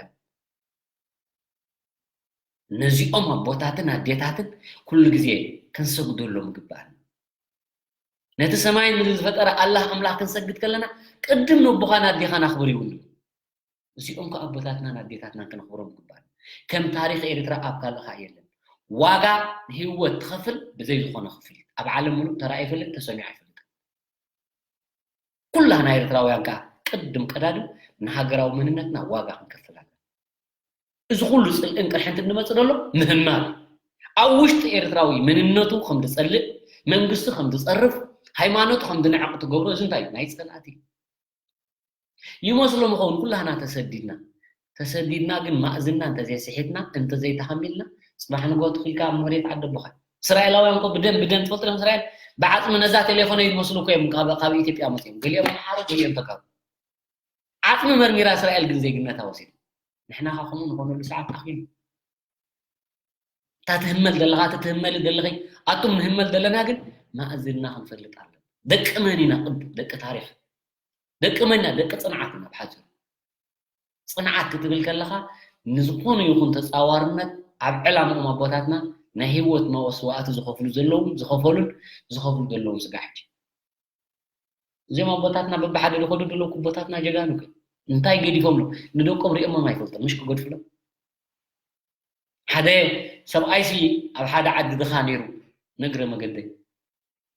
ነዚኦም ኣቦታትን ኣዴታትን ኩሉ ግዜ ክንሰግደሎም ይግባኣና ነቲ ሰማይ ምድሪ ዝፈጠረ ኣላህ ኣምላኽ ክንሰግድ ከለና ቅድም ነቦኻን ኣዴኻን ኣኽብር ይብሉ እዚኦም ከ ኣቦታትናን ኣዴታትናን ክነኽብሮም ይግባል ከም ታሪኽ ኤርትራ ኣብ ካልእ ኸኣ የለን ዋጋ ህይወት ትኸፍል ብዘይ ዝኾነ ክፍሊት ኣብ ዓለም ሙሉእ ተራእዩ ይፈልጥ ተሰሚዑ ኣይፈልጥን ኩላህና ኤርትራውያን ከኣ ቅድም ቀዳድም ንሃገራዊ መንነትና ዋጋ ክንከፍል ኣለና እዚ ኩሉ ጽልእን ቅርሕንትን ዝመጽእ ዘሎ ምህማል ኣብ ውሽጢ ኤርትራዊ መንነቱ ከም ዝጸልእ መንግስቲ ከም ዝጸርፍ ሃይማኖቱ ከም ዝንዕቕ ትገብሮ እዚ እንታይ ናይ ጸላእቲ ይመስሎም ኸውን ኩላህና ተሰዲድና ተሰዲድና ግን ማእዝና እንተዘይስሒትና እንተዘይተሃሚልና ጽባሕ ንጎ ትኺልካ ኣብ መሬት ዓደቦኻ እስራኤላውያን ኮ ብደም ብደም ትፈልጥሎም እስራኤል ብዓጽሚ ነዛ ቴሌፎነይ ዝመስሉ ኮ እዮም ካብ ኢትዮጵያ መፅኦም ገሊኦም ኣምሓሩ ገሊኦም ተጋሩ ዓጽሚ መርሚራ እስራኤል ግን ዜግነታ ወሲዳ ንሕና ካ ከምኡ ንኾነሉ ሰዓት ኣኺሉ እታ ትህመል ዘለኻ እቲ ትህመሊ ዘለኺ ኣቱም ንህመል ዘለና ግን ማእዝና ክንፈልጥ ኣለና ደቂ መን ኢና ቅድም ደቂ ታሪኽ ደቂ መን ኢና ደቂ ፅንዓት ኢና ብሓፂሩ ፅንዓት ክትብል ከለኻ ንዝኾነ ይኹን ተፃዋርነት ኣብ ዕላምኦም ኣቦታትና ናይ ህይወት መስዋእቲ ዝኸፍሉ ዘለውን ዝኸፈሉን ዝኸፍሉ ዘለውን ስጋ ሕጂ እዚኦም ኣቦታትና በብሓደ ዝኸዱ ዘለዉ ኣቦታትና ጀጋኑ ከ እንታይ ገዲፎም ሎ ንደቆም ሪኦሞም ኣይፈልጦም ምሽ ክገድፍሎም ሓደ ሰብኣይሲ ኣብ ሓደ ዓዲ ድኻ ነይሩ ንእግረ መገደይ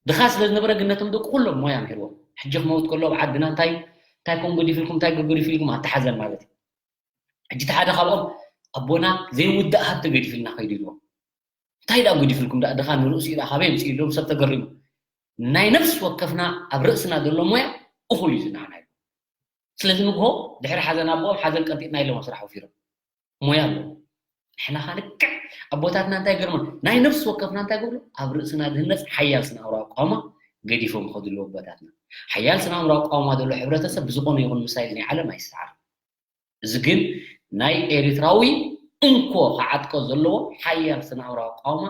ድኻ ስለ ዝነበረ ግን ነቶም ደቁ ኩሎም ሞያ ምሂርዎም ሕጂ ክመውት ከሎ ኣብ ዓድና እንታይ እንታይ ኮም ገዲፍልኩም እንታይ ገዲፍልኩም ኣተሓዘን ማለት እዩ ሕጂ ሓደ ካብኦም ኣቦና ዘይውዳእ ሃብቲ ገዲፍልና ከይዱ ኢልዎም እንታይ ደኣ ገዲፍልኩም ደኣ ድኻ ንርእሱ ኢላ ካበይ ኣምፅኡ ኢሎም ሰብ ተገሪሙ ናይ ነፍሲ ወከፍና ኣብ ርእስና ዘሎ ሞያ እኹል እዩ ዝናዓና ኢሉ ስለዚ ንግሆ ድሕሪ ሓዘን ኣቦኦም ሓዘን ቀንጢጥና ኢሎም ኣብ ስራሕ ወፊሮም ሞያ ኣለዎ ንሕና ኻ ልክዕ ኣቦታትና እንታይ ገርሞን ናይ ነፍሲ ወከፍና እንታይ ገብሩ ኣብ ርእስና ዝህነፅ ሓያል ስነ ኣእምሮ ኣቋማ ገዲፎም ይኸዱ ኣለዉ ኣቦታትና ሓያል ስነ ኣእምሮ ኣቋማ ዘሎ ሕብረተሰብ ብዝኾነ ይኹን ምሳይል ናይ ዓለም ኣይሰዓርን እዚ ግን ናይ ኤሪትራዊ እንኮ ክዓጥቆ ዘለዎ ሓያል ስነ ኣእምራዊ ኣቃውማ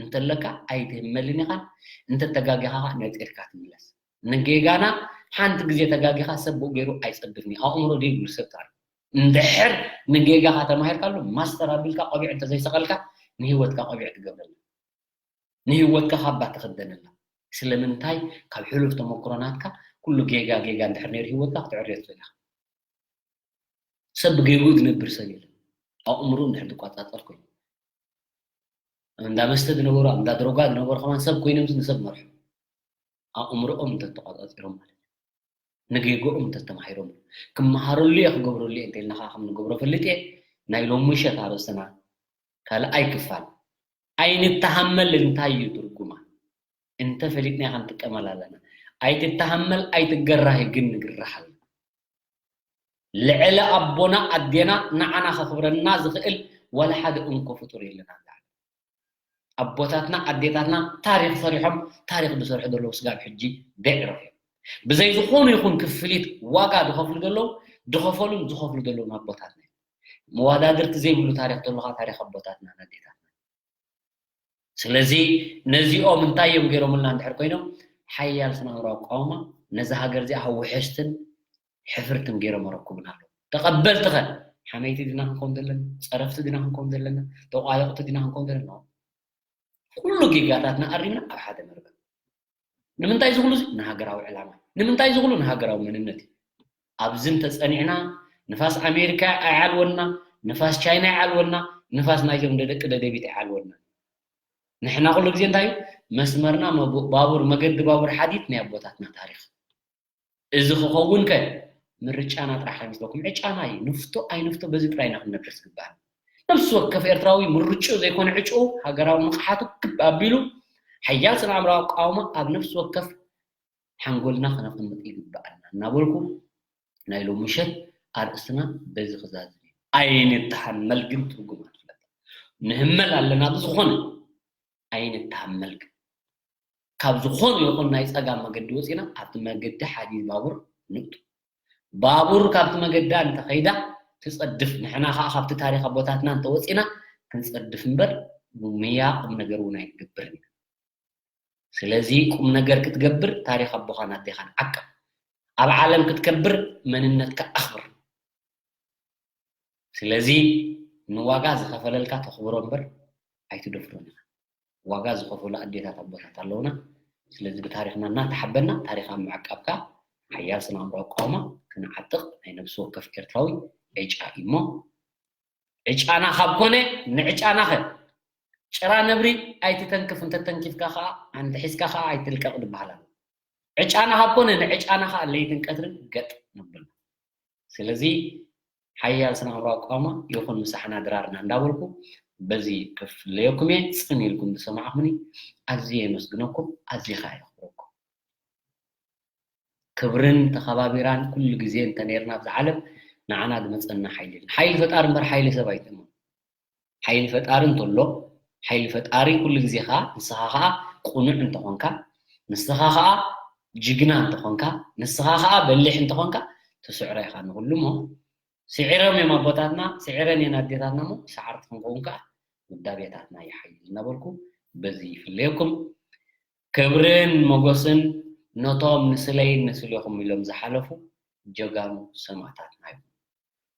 እንተለካ ኣይትህመልን ኢኻ እንተተጋጊኻ ከዓ ነፂርካ ትምለስ ንጌጋና ሓንቲ ግዜ ተጋጊኻ ሰብ ብኡ ገይሩ ኣይፀድፍን እዩ ኣእምሮ ደይብሉ ሰብ ታሪክ እንድሕር ንጌጋኻ ተማሂርካሉ ማስተር ኣቢልካ ቆቢዕ እንተዘይሰቐልካ ንህይወትካ ቆቢዕ ትገብረላ ንህይወትካ ካባ ትኽደነላ ስለምንታይ ካብ ሕሉፍ ተመክሮናትካ ኩሉ ጌጋ ጌጋ እንድሕር ነይሩ ህይወትካ ክትዕርዮ ትኽእል ኢኻ ሰብ ብጌግኡ ዝነብር ሰብ የለን ኣእምሮ እንድሕር ዝቋፃፀር ኮይኑ ኣብ እንዳ መስተ ዝነበሩ ኣብ እንዳ ድሮጋ ዝነበሩ ከማን ሰብ ኮይኖም ንሰብ መርሑ ኣእምሮኦም እንተተቋፃፂሮም ማለት እዩ ንጌግኦም እንተተማሂሮም ክመሃረሉ እየ ክገብረሉ እየ እንተኢልና ከዓ ከም ንገብሮ ፈልጥ እየ ናይ ሎሚ ምሸት ኣርእስትና ካልኣይ ክፋል ኣይንተሃመል እንታይ እዩ ትርጉማ እንተ ፈሊጥናያ ክንጥቀመላ ኣለና ኣይትተሃመል ኣይትገራህ ግን ንግርህ ኣለና ልዕሊ ኣቦና ኣዴና ንዓና ከኽብረና ዝኽእል ዋላ ሓደ እንኮ ፍጡር የለን ኣብ ላዕሊ ኣቦታትና ኣዴታትና ታሪኽ ሰሪሖም ታሪኽ ዝሰርሑ ዘለዉ ስጋብ ሕጂ ደዕረፍ እዮም ብዘይ ዝኾኑ ይኹን ክፍሊት ዋጋ ዝኸፍሉ ዘለዉ ዝኸፈሉን ዝኸፍሉ ዘለዉን ኣቦታትና እዮም መዋዳድርቲ ዘይብሉ ታሪኽ ተሎኻ ታሪኽ ኣቦታትና ኣዴታትና ስለዚ ነዚኦም እንታይ እዮም ገይሮምልና እንድሕር ኮይኖም ሓያል ስነ ኣእምራዊ ኣቋውማ ነዛ ሃገር እዚኣ ውሕስትን ሕፍርትን ገይሮም ኣረኩብና ኣለዉ ተቐበልቲ ኸ ሓመይቲ ድና ክንከውን ዘለና ፀረፍቲ ድና ክንከውን ዘለና ተቋየቕቲ ድና ክንከውን ዘለና ኩሉ ጌጋታትና ኣሪምና ኣብ ሓደ መርበብ ንምንታይ ዝኽሉ ንሃገራዊ ዕላማ ንምንታይ ዝኽሉ ንሃገራዊ መንነት እዩ ኣብዚ እንተፀኒዕና ንፋስ ኣሜሪካ ኣይዓልወና ንፋስ ቻይና ኣይዓልወና ንፋስ ናይዞም ደቂ ደደቢት ኣይዓልወና ንሕና ኩሉ ግዜ እንታይ መስመርና ባቡር መገዲ ባቡር ሓዲድ ናይ ኣቦታትና ታሪክ እዚ ክኸውን ከ ምርጫና ጥራሕ ከይመስለኩም ዕጫና እዩ ንፍቶ ኣይንፍቶ በዚ ጥራይ ኢና ክንነብር ዝግባእ ነፍሲ ወከፍ ኤርትራዊ ምርጭኡ ዘይኮነ ዕጭኡ ሃገራዊ ንቕሓቱ ክብ ኣቢሉ ሓያል ስነ ኣእምራዊ ኣቃውማ ኣብ ነፍሲ ወከፍ ሓንጎልና ከነቐምጥ ይግበኣና እናበልኩ ናይ ሎሚ ምሸት ኣርእስትና በዚ ክዛዝም እዩ ኣይንተሃመል ግን ትርጉም ኣትፍለጥ ንህመል ኣለና ብዝኾነ ኣይንተሃመል ግን። ካብ ዝኾነ ይኹን ናይ ጸጋም መገዲ ወጺና ኣብቲ መገዲ ሓዲድ ባቡር ንእቱ። ባቡር ካብቲ መገዳ እንተኸይዳ ትጸድፍ፣ ንሕና ኸዓ ካብቲ ታሪኽ ኣቦታትና እንተወጺና ክንጸድፍ እምበር ጉምያ ቁም ነገር እውን ኣይንገብርን ኢና። ስለዚ ቁም ነገር ክትገብር ታሪኽ ኣቦኻን ኣዴኻን ዓቅብ። ኣብ ዓለም ክትከብር መንነትካ ኣኽብር። ስለዚ ንዋጋ ዝኸፈለልካ ተኽብሮ እምበር ኣይትደፍሮን ኢኻ። ዋጋ ዝኸፈሉ ኣዴታት ኣቦታት ኣለውና። ስለዚ ብታሪኽና እናተሓበና ታሪኽ ኣብ ምዕቃብካ ሓያል ስነ ኣእምሮ ኣቋውማ ክንዓጥቕ ናይ ነብሲ ወከፍ ኤርትራዊ ዕጫ እዩ እሞ ዕጫና ካብ ኮነ ንዕጫናኸ ጭራ ነብሪ ኣይትተንክፍ፣ እንተተንኪፍካ ኸዓ እንተሒዝካ ኸዓ ኣይትልቀቕ ዝበሃል ኣሎ። ዕጫና ካብ ኮነ ንዕጫና ኸዓ ለይትን ቀትርን ገጥ ነብል። ስለዚ ሓያል ስነ ኣእምሮ ኣቋማ ይኹን ምሳሕና ድራርና እንዳበልኩ በዚ ክፍለየኩም እየ። ጽን ኢልኩም ዝሰማዕኹምኒ ኣዝየ የመስግነኩም፣ ኣዝየ ኸዓ የኽብረኩም። ክብርን ተኸባቢራን ኩሉ ግዜ እንተነይርና ኣብዛ ዓለም ንዓና ዝመጸና ሓይሊ የለን። ሓይሊ ፈጣሪ እምበር ሓይሊ ሰብ ኣይትእመኑ። ሓይሊ ፈጣሪ እንተሎ ሓይሊ ፈጣሪ ኩሉ ግዜ ኸዓ ንስኻ ኸዓ ቅኑዕ እንተኾንካ፣ ንስኻ ኸዓ ጅግና እንተኾንካ፣ ንስኻ ኸዓ በሊሕ እንተኾንካ ትስዕሮ ኢኻ ንኹሉ እሞ ስዒሮም እዮም ኣቦታትና፣ ስዒረን እየን ኣዴታትና እሞ ሰዓርቲ ክንከውን ከዓ ውዳቤታትና ይሓይል እናበልኩ በዚ ይፍለየኩም። ክብርን ሞጎስን ነቶም ንስለይን ንስሌኹም ኢሎም ዝሓለፉ ጀጋኑ ሰማእታትና እዮም።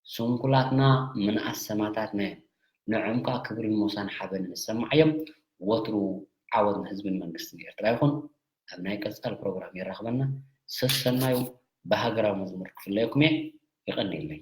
ስንኩላትና ምንኣስ ሰማእታትና እዮም። ንዕኦም ከዓ ክብርን ሞሳን ሓበንን ይሰማዓዮም። ወትሩ ዓወት ንህዝብን መንግስትን ኤርትራ ይኹን። ኣብ ናይ ቀጻሊ ፕሮግራም የራኽበና። ሰሰናዩ ብሃገራዊ መዝሙር ክፍለየኩም እየ። ይቐንየለይ።